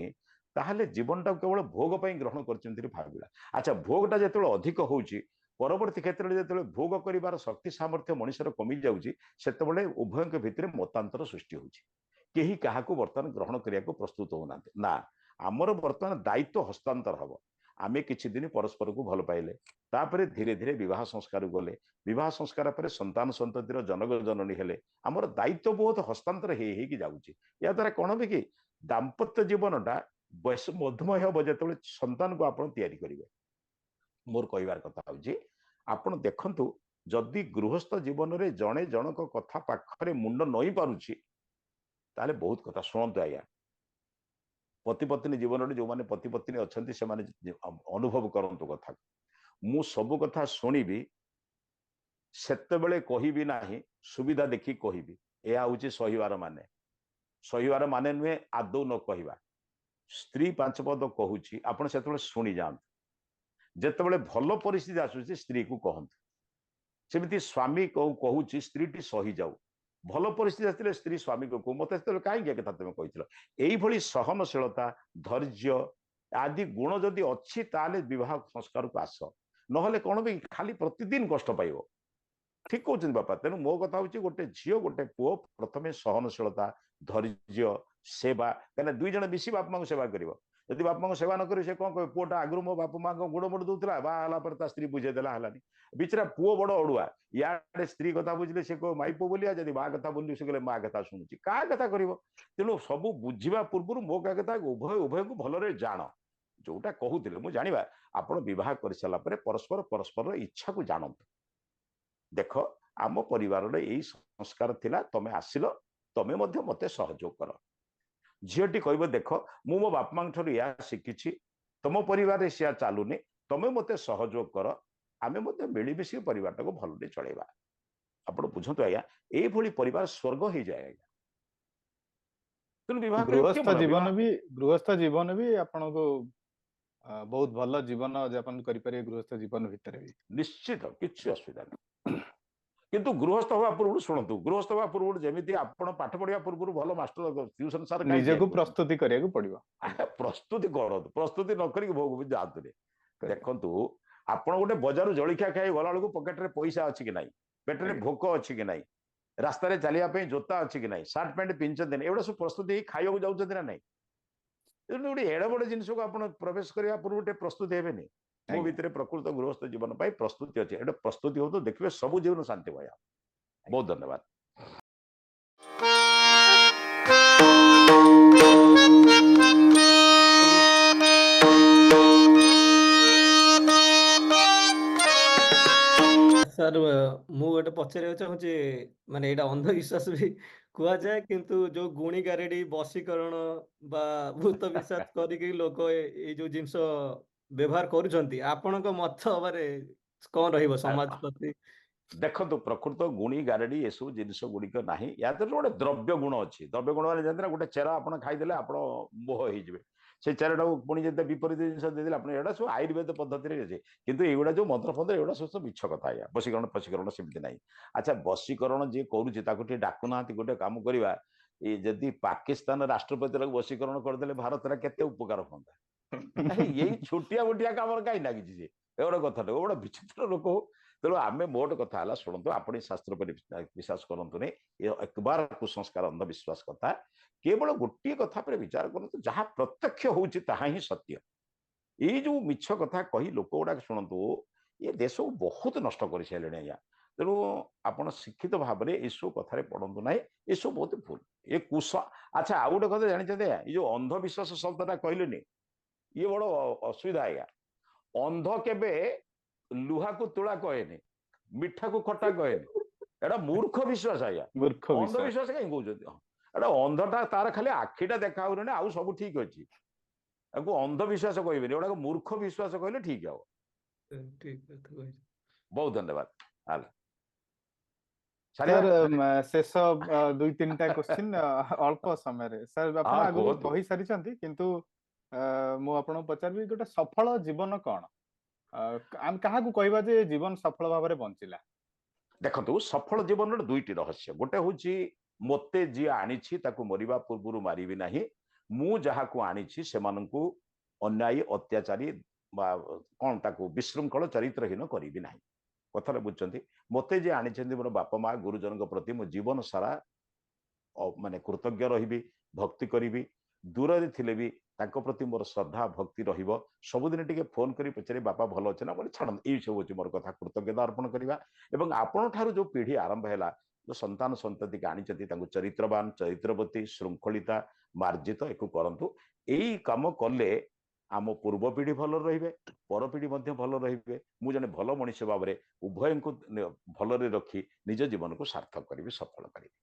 [SPEAKER 2] ତାହେଲେ ଜୀବନଟାକୁ କେବଳ ଭୋଗ ପାଇଁ ଗ୍ରହଣ କରିଛନ୍ତି ଭାବିଲା। ଆଚ୍ଛା, ଭୋଗଟା ଯେତେବେଳେ ଅଧିକ ହଉଛି, ପରବର୍ତ୍ତୀ କ୍ଷେତ୍ରରେ ଯେତେବେଳେ ଭୋଗ କରିବାର ଶକ୍ତି ସାମର୍ଥ୍ୟ ମଣିଷର କମି ଯାଉଛି, ସେତେବେଳେ ଉଭୟଙ୍କ ଭିତରେ ମତାନ୍ତର ସୃଷ୍ଟି ହଉଛି। କେହି କାହାକୁ ବର୍ତ୍ତମାନ ଗ୍ରହଣ କରିବାକୁ ପ୍ରସ୍ତୁତ ହଉନାହାନ୍ତି। ନା, ଆମର ବର୍ତ୍ତମାନ ଦାୟିତ୍ୱ ହସ୍ତାନ୍ତର ହବ। ଆମେ କିଛି ଦିନ ପରସ୍ପରକୁ ଭଲ ପାଇଲେ, ତାପରେ ଧୀରେ ଧୀରେ ବିବାହ ସଂସ୍କାରକୁ ଗଲେ, ବିବାହ ସଂସ୍କାର ପରେ ସନ୍ତାନ ସନ୍ତତିର ଜନକ ଜନନୀ ହେଲେ, ଆମର ଦାୟିତ୍ୱ ବହୁତ ହସ୍ତାନ୍ତର ହେଇ ହେଇକି ଯାଉଛି। ଏହାଦ୍ୱାରା କଣ ହବ କି, ଦାମ୍ପତ୍ୟ ଜୀବନଟା ବୟସ ମଧୁମୟ ହବ ଯେତେବେଳେ ସନ୍ତାନକୁ ଆପଣ ତିଆରି କରିବେ। ମୋର କହିବାର କଥା ହଉଛି, ଆପଣ ଦେଖନ୍ତୁ, ଯଦି ଗୃହସ୍ଥ ଜୀବନରେ ଜଣେ ଜଣଙ୍କ କଥା ପାଖରେ ମୁଣ୍ଡ ନଇଁ ପାରୁଛି, ତାହେଲେ ବହୁତ କଥା ଶୁଣନ୍ତୁ ଆଜ୍ଞା। ପତି ପତ୍ନୀ ଜୀବନରେ ଯୋଉମାନେ ପତି ପତ୍ନୀ ଅଛନ୍ତି, ସେମାନେ ଅନୁଭବ କରନ୍ତୁ କଥାକୁ। ମୁଁ ସବୁ କଥା ଶୁଣିବି, ସେତେବେଳେ କହିବି ନାହିଁ, ସୁବିଧା ଦେଖି କହିବି। ଏହା ହଉଛି ସହିବାର ମାନେ। ସହିବାର ମାନେ ନୁହେଁ ଆଦୌ ନ କହିବା। ସ୍ତ୍ରୀ ପାଞ୍ଚ ପଦ କହୁଛି, ଆପଣ ସେତେବେଳେ ଶୁଣି ଯାଆନ୍ତୁ। ଯେତେବେଳେ ଭଲ ପରିସ୍ଥିତି ଆସୁଛି, ସ୍ତ୍ରୀକୁ କହନ୍ତୁ। ସେମିତି ସ୍ୱାମୀ କହୁଛି, ସ୍ତ୍ରୀଟି ସହିଯାଉ। ଭଲ ପରିସ୍ଥିତି ଆସିଥିଲେ ସ୍ତ୍ରୀ ସ୍ୱାମୀକୁ କହୁ, ମତେ ସେତେବେଳେ କାହିଁକି ଏ କଥା ତମେ କହିଥିଲ? ଏଇଭଳି ସହନଶୀଳତା, ଧୈର୍ଯ୍ୟ ଆଦି ଗୁଣ ଯଦି ଅଛି, ତାହେଲେ ବିବାହ ସଂସ୍କାରକୁ ଆସ। ନହେଲେ କଣ ବି ଖାଲି ପ୍ରତିଦିନ କଷ୍ଟ ପାଇବ। ଠିକ କହୁଛନ୍ତି ବାପା। ତେଣୁ ମୋ କଥା ହଉଛି, ଗୋଟେ ଝିଅ ଗୋଟେ ପୁଅ ପ୍ରଥମେ ସହନଶୀଳତା, ଧୈର୍ଯ୍ୟ, ସେବା, କାହିଁକିନା ଦୁଇ ଜଣ ମିଶି ବାପା ମାଙ୍କୁ ସେବା କରିବ। ଯଦି ବାପା ମାଙ୍କୁ ସେବା ନ କରିବେ, ସେ କଣ କହିବେ? ପୁଅଟା ଆଗରୁ ମୋ ବାପା ମାଙ୍କ ଗୋଡ ମୋଡ଼ ଦଉଥିଲା, ବାହା ହେଲା ପରେ ତା ସ୍ତ୍ରୀ ବୁଝେଇଦେଲା, ହେଲାନି। ବିଚରା ପୁଅ ବଡ ଅଡୁଆ। ଇଆଡେ ସ୍ତ୍ରୀ କଥା ବୁଝିଲେ ସେ କହିବ ମାଇପ ବୋଲିଆ, ଯଦି ମା କଥା ବୁଲିଲେ ସେ କହିଲେ ମା କଥା ଶୁଣୁଛି, କାହା କଥା କରିବ? ତେଣୁ ସବୁ ବୁଝିବା ପୂର୍ବରୁ ମୋ କହିବା କଥା, ଉଭୟ ଉଭୟଙ୍କୁ ଭଲରେ ଜାଣ। ଯୋଉଟା କହୁଥିଲେ ମୁଁ ଜାଣିବା, ଆପଣ ବିବାହ କରିସାରିଲା ପରେ ପରସ୍ପର ପରସ୍ପରର ଇଚ୍ଛାକୁ ଜାଣନ୍ତୁ। ଦେଖ, ଆମ ପରିବାରର ଏଇ ସଂସ୍କାର ଥିଲା, ତମେ ଆସିଲ, ତମେ ମଧ୍ୟ ମତେ ସହଯୋଗ କର। ଝିଅଟି କହିବ, ଦେଖ, ମୁଁ ମୋ ବାପା ମାଙ୍କ ଠାରୁ ଏହା ଶିଖିଛି, ତମ ପରିବାରରେ ସେୟା ଚାଲୁନି, ତମେ ମତେ ସହଯୋଗ କର, ଆମେ ମଧ୍ୟ ମିଳିମିଶି ପରିବାରଟାକୁ ଭଲରେ ଚଳେଇବା। ଆପଣ ବୁଝନ୍ତୁ ଆଜ୍ଞା, ଏଇଭଳି ପରିବାର ସ୍ୱର୍ଗ ହେଇଯାଏ ଆଜ୍ଞା। ତେଣୁ ବିବାହ
[SPEAKER 1] ଗୃହସ୍ଥ ଜୀବନ ବି, ଗୃହସ୍ଥ ଜୀବନ ବି ଆପଣଙ୍କୁ ବହୁତ ଭଲ ଜୀବନ ଯାପନ କରିପାରିବେ ଗୃହସ୍ଥ ଜୀବନ ଭିତରେ ବି।
[SPEAKER 2] ନିଶ୍ଚିତ, କିଛି ଅସୁବିଧା ନାହିଁ। କିନ୍ତୁ ଗୃହସ୍ଥ ହବା ପୂର୍ବରୁ ଶୁଣନ୍ତୁ, ଗୃହସ୍ଥ ହବା ପୂର୍ବରୁ ଯେମିତି ଆପଣ ପାଠ ପଢିବା ପୂର୍ବରୁ ଭଲ ମାଷ୍ଟର, ଟ୍ୟୁସନ ସାର୍,
[SPEAKER 1] ନିଜକୁ ପ୍ରସ୍ତୁତି କରିବାକୁ ପଡିବ।
[SPEAKER 2] ପ୍ରସ୍ତୁତି କରନ୍ତୁ, ପ୍ରସ୍ତୁତି ନ କରିକି ଭୋଗ ଯାଆନ୍ତୁନି। ଦେଖନ୍ତୁ, ଆପଣ ଗୋଟେ ବଜାରରୁ ଜଳଖିଆ ଖାଇ ଗଲା ବେଳକୁ ପକେଟରେ ପଇସା ଅଛି କି ନାହିଁ, ପେଟରେ ଭୋକ ଅଛି କି ନାହିଁ, ରାସ୍ତାରେ ଚାଲିବା ପାଇଁ ଜୋତା ଅଛି କି ନାହିଁ, ସାର୍ଟ ପ୍ୟାଣ୍ଟ ପିନ୍ଧୁଛନ୍ତି ନା, ଏଗୁଡ଼ା ସବୁ ପ୍ରସ୍ତୁତି ହେଇ ଖାଇବାକୁ ଯାଉଛନ୍ତି ନା ନାହିଁ? ତେଣୁ ଗୋଟେ ଏଡ଼େ ବଡ଼ ଜିନିଷକୁ ଆପଣ ପ୍ରବେଶ କରିବା ପୂର୍ବରୁ ଟିକେ ପ୍ରସ୍ତୁତି ହେବେନି? ମୋ ଭିତରେ ପ୍ରକୃତ ଗୃହସ୍ଥ ଜୀବନ ପାଇଁ ପ୍ରସ୍ତୁତି ଅଛି, ଏଇଟା ପ୍ରସ୍ତୁତି ହଉତ ଦେଖିବେ ସବୁ ଜୀବନ ଶାନ୍ତିମୟ। ବହୁତ ଧନ୍ୟବାଦ।
[SPEAKER 8] ସାର୍, ମୁଁ ଗୋଟେ ପଚାରିବାକୁ ଚାହୁଁଛି, ମାନେ ଏଇଟା ଅନ୍ଧବିଶ୍ୱାସ ବି କୁହାଯାଏ, କିନ୍ତୁ ଯୋଉ ଗୁଣି ଗାରେଡି, ବଶୀକରଣ ବା ଭୂତ ବିଶ୍ୱାସ କରିକି ଲୋକ ଏଇ ଯୋଉ ଜିନିଷ ବ୍ୟବହାର କରୁଛନ୍ତି, ଆପଣଙ୍କ ମତ ମାନେ କଣ ରହିବ ସମାଜ ପ୍ରତି?
[SPEAKER 2] ଦେଖନ୍ତୁ, ପ୍ରକୃତ ଗୁଣି ଗାରେଡି ଏସବୁ ଜିନିଷ ଗୁଡିକ ନାହିଁ। ୟା ଦେହରେ ଗୋଟେ ଦ୍ରବ୍ୟ ଗୁଣ ଅଛି। ଦ୍ରବ୍ୟ ଗୁଣ ମାନେ ଜାଣିଛନ୍ତି ନା, ଗୋଟେ ଚେର ଆପଣ ଖାଇଦେଲେ ଆପଣ ମୋହ ହେଇଯିବେ। ସେଇ ଚେରଟାକୁ ପୁଣି ଯଦି ବିପରୀତ ଜିନିଷ ଦେଇଦେଲେ ଆପଣ, ଏଇଟା ସବୁ ଆୟୁର୍ବେଦ ପଦ୍ଧତିରେ ଅଛି। କିନ୍ତୁ ଏଇଗୁଡ଼ା ଯୋଉ ମନ୍ତ୍ର ଫନ୍ତ୍ର, ଏଗୁଡ଼ା ସବୁ ସବୁ ମିଛ କଥା ଆଜ୍ଞା। ବଶୀକରଣ ଫସୀକରଣ ସେମିତି ନାହିଁ। ଆଚ୍ଛା, ବଶୀକରଣ ଯିଏ କରୁଛି ତାକୁ ଟିକେ ଡାକୁନାହାନ୍ତି? ଗୋଟେ କାମ କରିବା, ଏ ଯଦି ପାକିସ୍ତାନ ରାଷ୍ଟ୍ରପତି ବଶୀକରଣ କରିଦେଲେ ଭାରତରେ କେତେ ଉପକାର ହୁଅନ୍ତା। ଏଇ ଛୋଟିଆ ମୋଟିଆ କାମରେ କାହିଁ ଲାଗିଛି ସେ? ଏଗୁଡ଼ା କଥାଟା ଗୋଟେ ବିଚିତ୍ର ଲୋକ। ତେଣୁ ଆମେ ମୋଟ କଥା ହେଲା, ଶୁଣନ୍ତୁ, ଆପଣ ଏ ଶାସ୍ତ୍ର ଉପରେ ବିଶ୍ୱାସ କରନ୍ତୁନି। ଏ ଏକବାର କୁସଂସ୍କାର, ଅନ୍ଧବିଶ୍ୱାସ କଥା। କେବଳ ଗୋଟିଏ କଥା ଉପରେ ବିଚାର କରନ୍ତୁ, ଯାହା ପ୍ରତ୍ୟକ୍ଷ ହଉଛି ତାହା ହିଁ ସତ୍ୟ। ଏଇ ଯୋଉ ମିଛ କଥା କହି ଲୋକ ଗୁଡାକ, ଶୁଣନ୍ତୁ, ଏ ଦେଶକୁ ବହୁତ ନଷ୍ଟ କରିସାରିଲେଣି ଆଜ୍ଞା। ତେଣୁ ଆପଣ ଶିକ୍ଷିତ ଭାବରେ ଏସବୁ କଥାରେ ପଢନ୍ତୁ ନାହିଁ। ଏସବୁ ବହୁତ ଭୁଲ, ଏ କୁଶ। ଆଚ୍ଛା, ଆଉ ଗୋଟେ କଥା ଜାଣିଛନ୍ତି? ଏଇ ଯୋଉ ଅନ୍ଧବିଶ୍ୱାସ ଶବ୍ଦଟା କହିଲେନି, ଇଏ ବଡ ଅସୁବିଧା ଆଜ୍ଞା। ଅନ୍ଧ କେବେ ଲୁହାକୁ ତୁଳା କହେନି, ମିଠାକୁ ଖଟା କହେନି। ଏଟା ମୂର୍ଖ ବିଶ୍ୱାସ ଆଜ୍ଞା।
[SPEAKER 1] ମୂର୍ଖ ବିଶ୍ୱାସ।
[SPEAKER 2] ଅନ୍ଧବିଶ୍ୱାସ କାହିଁ କହୁଛନ୍ତି? ଏଟା ଅନ୍ଧଟା, ତାର ଖାଲି ଆଖିଟା ଦେଖା ହଉନି, ଆଉ ସବୁ ଠିକ ଅଛି। ତାକୁ ଅନ୍ଧବିଶ୍ୱାସ କହିବେନି, ଏଗୁଡାକ ମୂର୍ଖ ବିଶ୍ୱାସ କହିଲେ ଠିକ ହବ।
[SPEAKER 8] ଠିକ କଥା କହିଛ।
[SPEAKER 2] ବହୁତ ଧନ୍ୟବାଦ। ହେଲା।
[SPEAKER 1] ସାର୍, ଶେଷ ଦୁଇ ତିନିଟା କ୍ୱେଶ୍ଚିନ୍ ଅଳ୍ପ ସମୟରେ। ସାର୍, ଆପଣ ଆଗରୁ କହିସାରିଛନ୍ତି, କିନ୍ତୁ ମୁଁ ଆପଣଙ୍କୁ ପଚାରିବି, ଗୋଟେ ସଫଳ ଜୀବନ କଣ? ଆମେ କାହାକୁ କହିବା ଯେ ଜୀବନ ସଫଳ ଭାବରେ ବଞ୍ଚିଲା?
[SPEAKER 2] ଦେଖନ୍ତୁ, ସଫଳ ଜୀବନର ଦୁଇଟି ରହସ୍ୟ। ଗୋଟେ ହଉଛି, ମୋତେ ଯିଏ ଆଣିଛି ତାକୁ ମରିବା ପୂର୍ବରୁ ମାରିବି ନାହିଁ। ମୁଁ ଯାହାକୁ ଆଣିଛି ସେମାନଙ୍କୁ ଅନ୍ୟାୟ, ଅତ୍ୟାଚାରୀ ବା କଣ ତାକୁ ବିଶୃଙ୍ଖଳ, ଚରିତ୍ରହୀନ କରିବି ନାହିଁ। କଥାଟା ବୁଝୁଛନ୍ତି? ମୋତେ ଯିଏ ଆଣିଛନ୍ତି, ମୋର ବାପା ମା, ଗୁରୁଜନଙ୍କ ପ୍ରତି ମୁଁ ଜୀବନ ସାରା ମାନେ କୃତଜ୍ଞ ରହିବି, ଭକ୍ତି କରିବି। ଦୂରରେ ଥିଲେ ବି ତାଙ୍କ ପ୍ରତି ମୋର ଶ୍ରଦ୍ଧା ଭକ୍ତି ରହିବ। ସବୁଦିନ ଟିକେ ଫୋନ କରି ପଚାରି, ବାପା ଭଲ ଅଛି ନା ବୋଲି। ଛାଡ଼ନ୍ତୁ, ଏଇ ସବୁ ହଉଛି ମୋର କଥା, କୃତଜ୍ଞତା ଅର୍ପଣ କରିବା। ଏବଂ ଆପଣଙ୍କ ଠାରୁ ଯୋଉ ପିଢି ଆରମ୍ଭ ହେଲା, ଯୋଉ ସନ୍ତାନ ସନ୍ତତିକି ଆଣିଛନ୍ତି, ତାଙ୍କୁ ଚରିତ୍ରବାନ, ଚରିତ୍ରବତୀ, ଶୃଙ୍ଖଳିତା, ମାର୍ଜିତ ଏକୁ କରନ୍ତୁ। ଏଇ କାମ କଲେ ଆମ ପୂର୍ବ ପିଢି ଭଲ ରହିବେ, ପରପିଢି ମଧ୍ୟ ଭଲ ରହିବେ। ମୁଁ ଜଣେ ଭଲ ମଣିଷ ଭାବରେ ଉଭୟଙ୍କୁ ଭଲରେ ରଖି ନିଜ ଜୀବନକୁ ସାର୍ଥକ କରିବି, ସଫଳ କରିବି।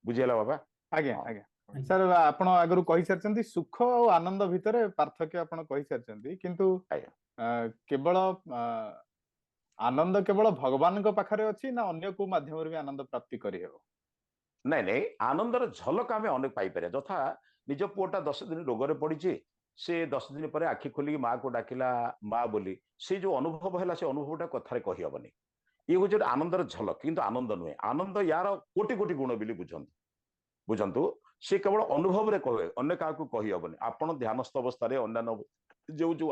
[SPEAKER 2] ବୁଝିହେଲା ବାବା?
[SPEAKER 1] ଆଜ୍ଞା, ଆଜ୍ଞା ସାର୍। ଆପଣ ଆଗରୁ କହିସାରିଛନ୍ତି, ସୁଖ ଆଉ ଆନନ୍ଦ ଭିତରେ ପାର୍ଥକ୍ୟ ଆପଣ କହିସାରିଛନ୍ତି। କିନ୍ତୁ କେବଳ ଆନନ୍ଦ କେବଳ ଭଗବାନଙ୍କ ପାଖରେ ଅଛି ନା ଅନ୍ୟ କୋଉ ମାଧ୍ୟମରେ ବି ଆନନ୍ଦ ପ୍ରାପ୍ତି କରିହେବ?
[SPEAKER 2] ନାଇଁ ନାଇଁ, ଆନନ୍ଦର ଝଲକ ଆମେ ଅନେକ ପାଇପାରିବା। ଯଥା ନିଜ ପୁଅଟା 10 ଦିନ ରୋଗରେ ପଡିଛି, ସେ 10 ଦିନ ପରେ ଆଖି ଖୋଲିକି ମାକୁ ଡାକିଲା ମା ବୋଲି, ସେ ଯୋଉ ଅନୁଭବ ହେଲା, ସେ ଅନୁଭବଟା କଥାରେ କହିହବନି। ଇଏ ହଉଛି ଗୋଟେ ଆନନ୍ଦର ଝଲକ, କିନ୍ତୁ ଆନନ୍ଦ ନୁହେଁ। ଆନନ୍ଦ ୟାର କୋଟି କୋଟି ଗୁଣ ବୋଲି ବୁଝନ୍ତୁ। ବୁଝନ୍ତୁ, ସେ କେବଳ ଅନୁଭବରେ କହେ, ଅନ୍ୟ କାହାକୁ କହିହବନି। ଆପଣ ଧ୍ୟାନସ୍ଥ ଅବସ୍ଥାରେ ଅନ୍ୟାନ୍ୟ ଯୋଉ ଯୋଉ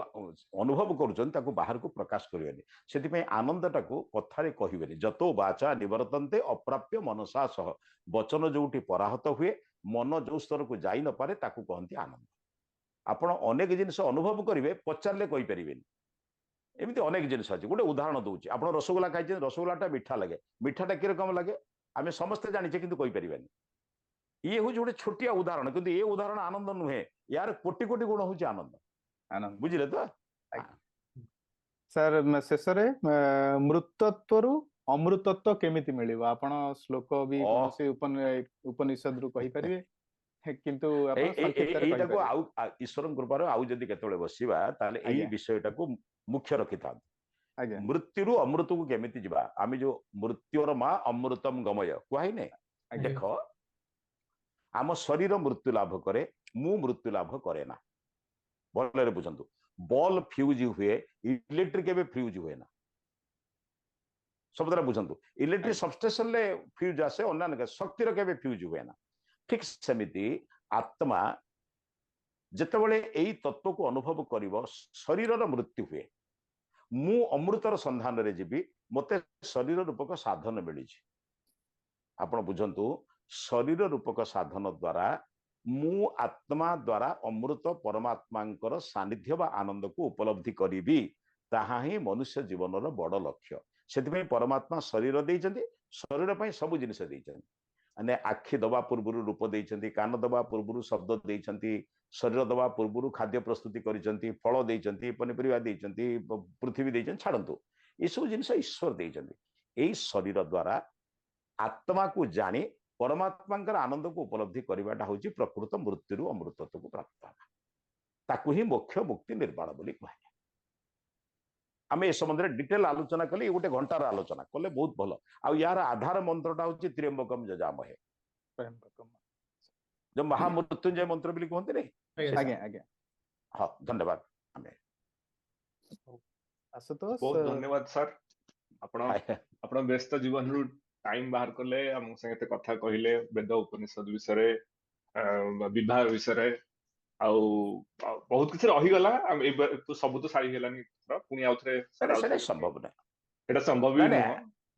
[SPEAKER 2] ଅନୁଭବ କରୁଛନ୍ତି, ତାକୁ ବାହାରକୁ ପ୍ରକାଶ କରିବେନି। ସେଥିପାଇଁ ଆନନ୍ଦଟାକୁ କଥାରେ କହିବେନି। ଯତୋ ବାଚା ନିବର୍ତ୍ତନ୍ତେ ଅପ୍ରାପ୍ୟ ମନସା ସହ। ବଚନ ଯୋଉଠି ପରାହତ ହୁଏ, ମନ ଯୋଉ ସ୍ତରକୁ ଯାଇ ନପାରେ, ତାକୁ କହନ୍ତି ଆନନ୍ଦ। ଆପଣ ଅନେକ ଜିନିଷ ଅନୁଭବ କରିବେ, ପଚାରିଲେ କହିପାରିବେନି। ଏମିତି ଅନେକ ଜିନିଷ ଅଛି। ଗୋଟେ ଉଦାହରଣ ଦଉଛି। ଆପଣ ରସଗୋଲା ଖାଇଛନ୍ତି, ରସଗୋଲାଟା ମିଠା ଲାଗେ। ମିଠାଟା କିରକମ ଲାଗେ ଆମେ ସମସ୍ତେ ଜାଣିଛେ, କିନ୍ତୁ କହିପାରିବାନି। ଇଏ ହଉଛି ଗୋଟେ ଛୋଟିଆ ଉଦାହରଣ, କିନ୍ତୁ ଏ ଉଦାହରଣ ଆନନ୍ଦ ନୁହେଁ। ୟାର କୋଟି କୋଟି ଗୁଣ ହଉଛି ଆନନ୍ଦ।
[SPEAKER 1] ଆନନ୍ଦ।
[SPEAKER 2] ବୁଝିଲେ ତ?
[SPEAKER 1] ସାର୍, ଶେଷରେ ମୃତତ୍ୱରୁ ଅମୃତତ୍ୱ କେମିତି ମିଳିବ? ଆପଣ ଶ୍ଲୋକ ବି କୌଣସି ଉପନିଷଦରୁ କହିପାରିବେ, କିନ୍ତୁ
[SPEAKER 2] ଏଇଟାକୁ ଆଉ ଈଶ୍ୱରଙ୍କ କୃପାରୁ ଆଉ ଯଦି କେତେବେଳେ ବସିବା, ତାହେଲେ ଏଇ ବିଷୟଟାକୁ ମୁଖ୍ୟ ରଖିଥାନ୍ତୁ। ମୃତ୍ୟୁରୁ ଅମୃତକୁ କେମିତି ଯିବା? ଆମେ ଯୋଉ ମୃତ୍ୟୁର ମା ଅମୃତମ ଗମୟ କୁହାଇନେ। ଦେଖ, ଆମ ଶରୀର ମୃତ୍ୟୁ ଲାଭ କରେ, ମୁଁ ମୃତ୍ୟୁ ଲାଭ କରେ ନା। ଭଲରେ ବୁଝନ୍ତୁ, ବଲ୍ ଫ୍ୟୁଜ ହୁଏ, ଇଲେକ୍ଟ୍ରିକ କେବେ ଫ୍ୟୁଜ ହୁଏ ନା। ସବୁଥିରେ ବୁଝନ୍ତୁ, ଇଲେକ୍ଟ୍ରିକ ସବଷ୍ଟେସନରେ ଫ୍ୟୁଜ ଆସେ, ଅନ୍ୟାନ୍ୟ ଶକ୍ତିର କେବେ ଫ୍ୟୁଜ ହୁଏ ନା। ଠିକ ସେମିତି ଆତ୍ମା ଯେତେବେଳେ ଏଇ ତତ୍ଵକୁ ଅନୁଭବ କରିବ, ଶରୀରର ମୃତ୍ୟୁ ହୁଏ। ମୁଁ ଅମୃତର ସନ୍ଧାନରେ ଯିବି, ମତେ ଶରୀର ରୂପକ ସାଧନ ମିଳିଛି। ଆପଣ ବୁଝନ୍ତୁ, ଶରୀର ରୂପକ ସାଧନ ଦ୍ୱାରା ମୁଁ ଆତ୍ମା ଦ୍ୱାରା ଅମୃତ ପରମାତ୍ମାଙ୍କର ସାନ୍ନିଧ୍ୟ ବା ଆନନ୍ଦକୁ ଉପଲବ୍ଧି କରିବି। ତାହା ହିଁ ମନୁଷ୍ୟ ଜୀବନର ବଡ ଲକ୍ଷ୍ୟ। ସେଥିପାଇଁ ପରମାତ୍ମା ଶରୀର ଦେଇଛନ୍ତି, ଶରୀର ପାଇଁ ସବୁ ଜିନିଷ ଦେଇଛନ୍ତି। ମାନେ ଆଖି ଦବା ପୂର୍ବରୁ ରୂପ ଦେଇଛନ୍ତି, କାନ ଦବା ପୂର୍ବରୁ ଶବ୍ଦ ଦେଇଛନ୍ତି, ଶରୀର ଦବା ପୂର୍ବରୁ ଖାଦ୍ୟ ପ୍ରସ୍ତୁତି କରିଛନ୍ତି, ଫଳ ଦେଇଛନ୍ତି, ପନିପରିବା ଦେଇଛନ୍ତି, ପୃଥିବୀ ଦେଇଛନ୍ତି। ଛାଡ଼ନ୍ତୁ, ଏସବୁ ଜିନିଷ ଈଶ୍ୱର ଦେଇଛନ୍ତି। ଏଇ ଶରୀର ଦ୍ୱାରା ଆତ୍ମାକୁ ଜାଣି ପରମାତ୍ମାଙ୍କର ଆନନ୍ଦକୁ ଉପଲବ୍ଧି କରିବାଟା ହଉଛି ପ୍ରକୃତ ମୃତ୍ୟୁରୁ ଅମୃତତ୍ୱକୁ ପ୍ରାପ୍ତ ହେବା। ତାକୁ ହିଁ ମୋକ୍ଷ, ମୁକ୍ତି, ନିର୍ବାଣ ବୋଲି କୁହାଯାଏ। ଆମେ ଏ ସମ୍ବନ୍ଧରେ ଡିଟେଲ ଆଲୋଚନା କଲେ, ଗୋଟେ ଘଣ୍ଟାର ଆଲୋଚନା କଲେ ବହୁତ ଭଲ। ଆଉ ୟାର ଆଧାର ମନ୍ତ୍ରଟା ହଉଛି ତ୍ର୍ୟମ୍ବକମ ଯଜାମହେ, ଯୋଉ ମହାମୃତ୍ୟୁଞ୍ଜୟ ମନ୍ତ୍ର ବୋଲି କୁହନ୍ତିନି।
[SPEAKER 1] ଆଜ୍ଞା ଆଜ୍ଞା।
[SPEAKER 2] ହଁ, ଧନ୍ୟବାଦ। ଆମେ
[SPEAKER 1] ଆଶୁତୋଷ,
[SPEAKER 4] ବହୁତ ଧନ୍ୟବାଦ ସାର୍। ଆପଣ ଆପଣ ବ୍ୟସ୍ତ ଜୀବନରୁ ଟାଇମ ବାହାର କଲେ, ଆମ ସାଙ୍ଗେ ଏତେ କଥା କହିଲେ ବେଦ ଉପନିଷଦ ବିଷୟରେ, ବିବାହ ବିଷୟରେ, ଆଉ ବହୁତ କିଛି ରହିଗଲା। ସବୁ ତ ସାରି ହେଲାନି, ପୁଣି ଆଉଥରେ।
[SPEAKER 2] ସେଇଟା ସମ୍ଭବ ନାହିଁ,
[SPEAKER 4] ଏଇଟା ସମ୍ଭବ ବି ନୁହଁ।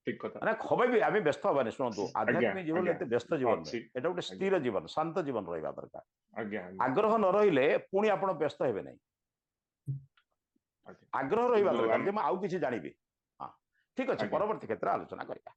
[SPEAKER 4] ଠିକ କଥା।
[SPEAKER 2] ନା, ଖବେ ବି ଆମେ ବ୍ୟସ୍ତ ହବାନି। ଶୁଣନ୍ତୁ, ଆଧ୍ୟାତ୍ମିକ ଜୀବନ ଏତେ ବ୍ୟସ୍ତ ଜୀବନ ନୁହେଁ, ଏଇଟା ଗୋଟେ ସ୍ଥିର ଜୀବନ, ଶାନ୍ତ ଜୀବନ ରହିବା ଦରକାର। ଆଗ୍ରହ ନ ରହିଲେ ପୁଣି ଆପଣ ବ୍ୟସ୍ତ ହେବେ ନାହିଁ। ଆଗ୍ରହ ରହିବା ଦରକାର ଯେ ମୁଁ ଆଉ କିଛି ଜାଣିବି। ହଁ, ଠିକ ଅଛି, ପରବର୍ତ୍ତୀ କ୍ଷେତ୍ରରେ ଆଲୋଚନା କରିବା।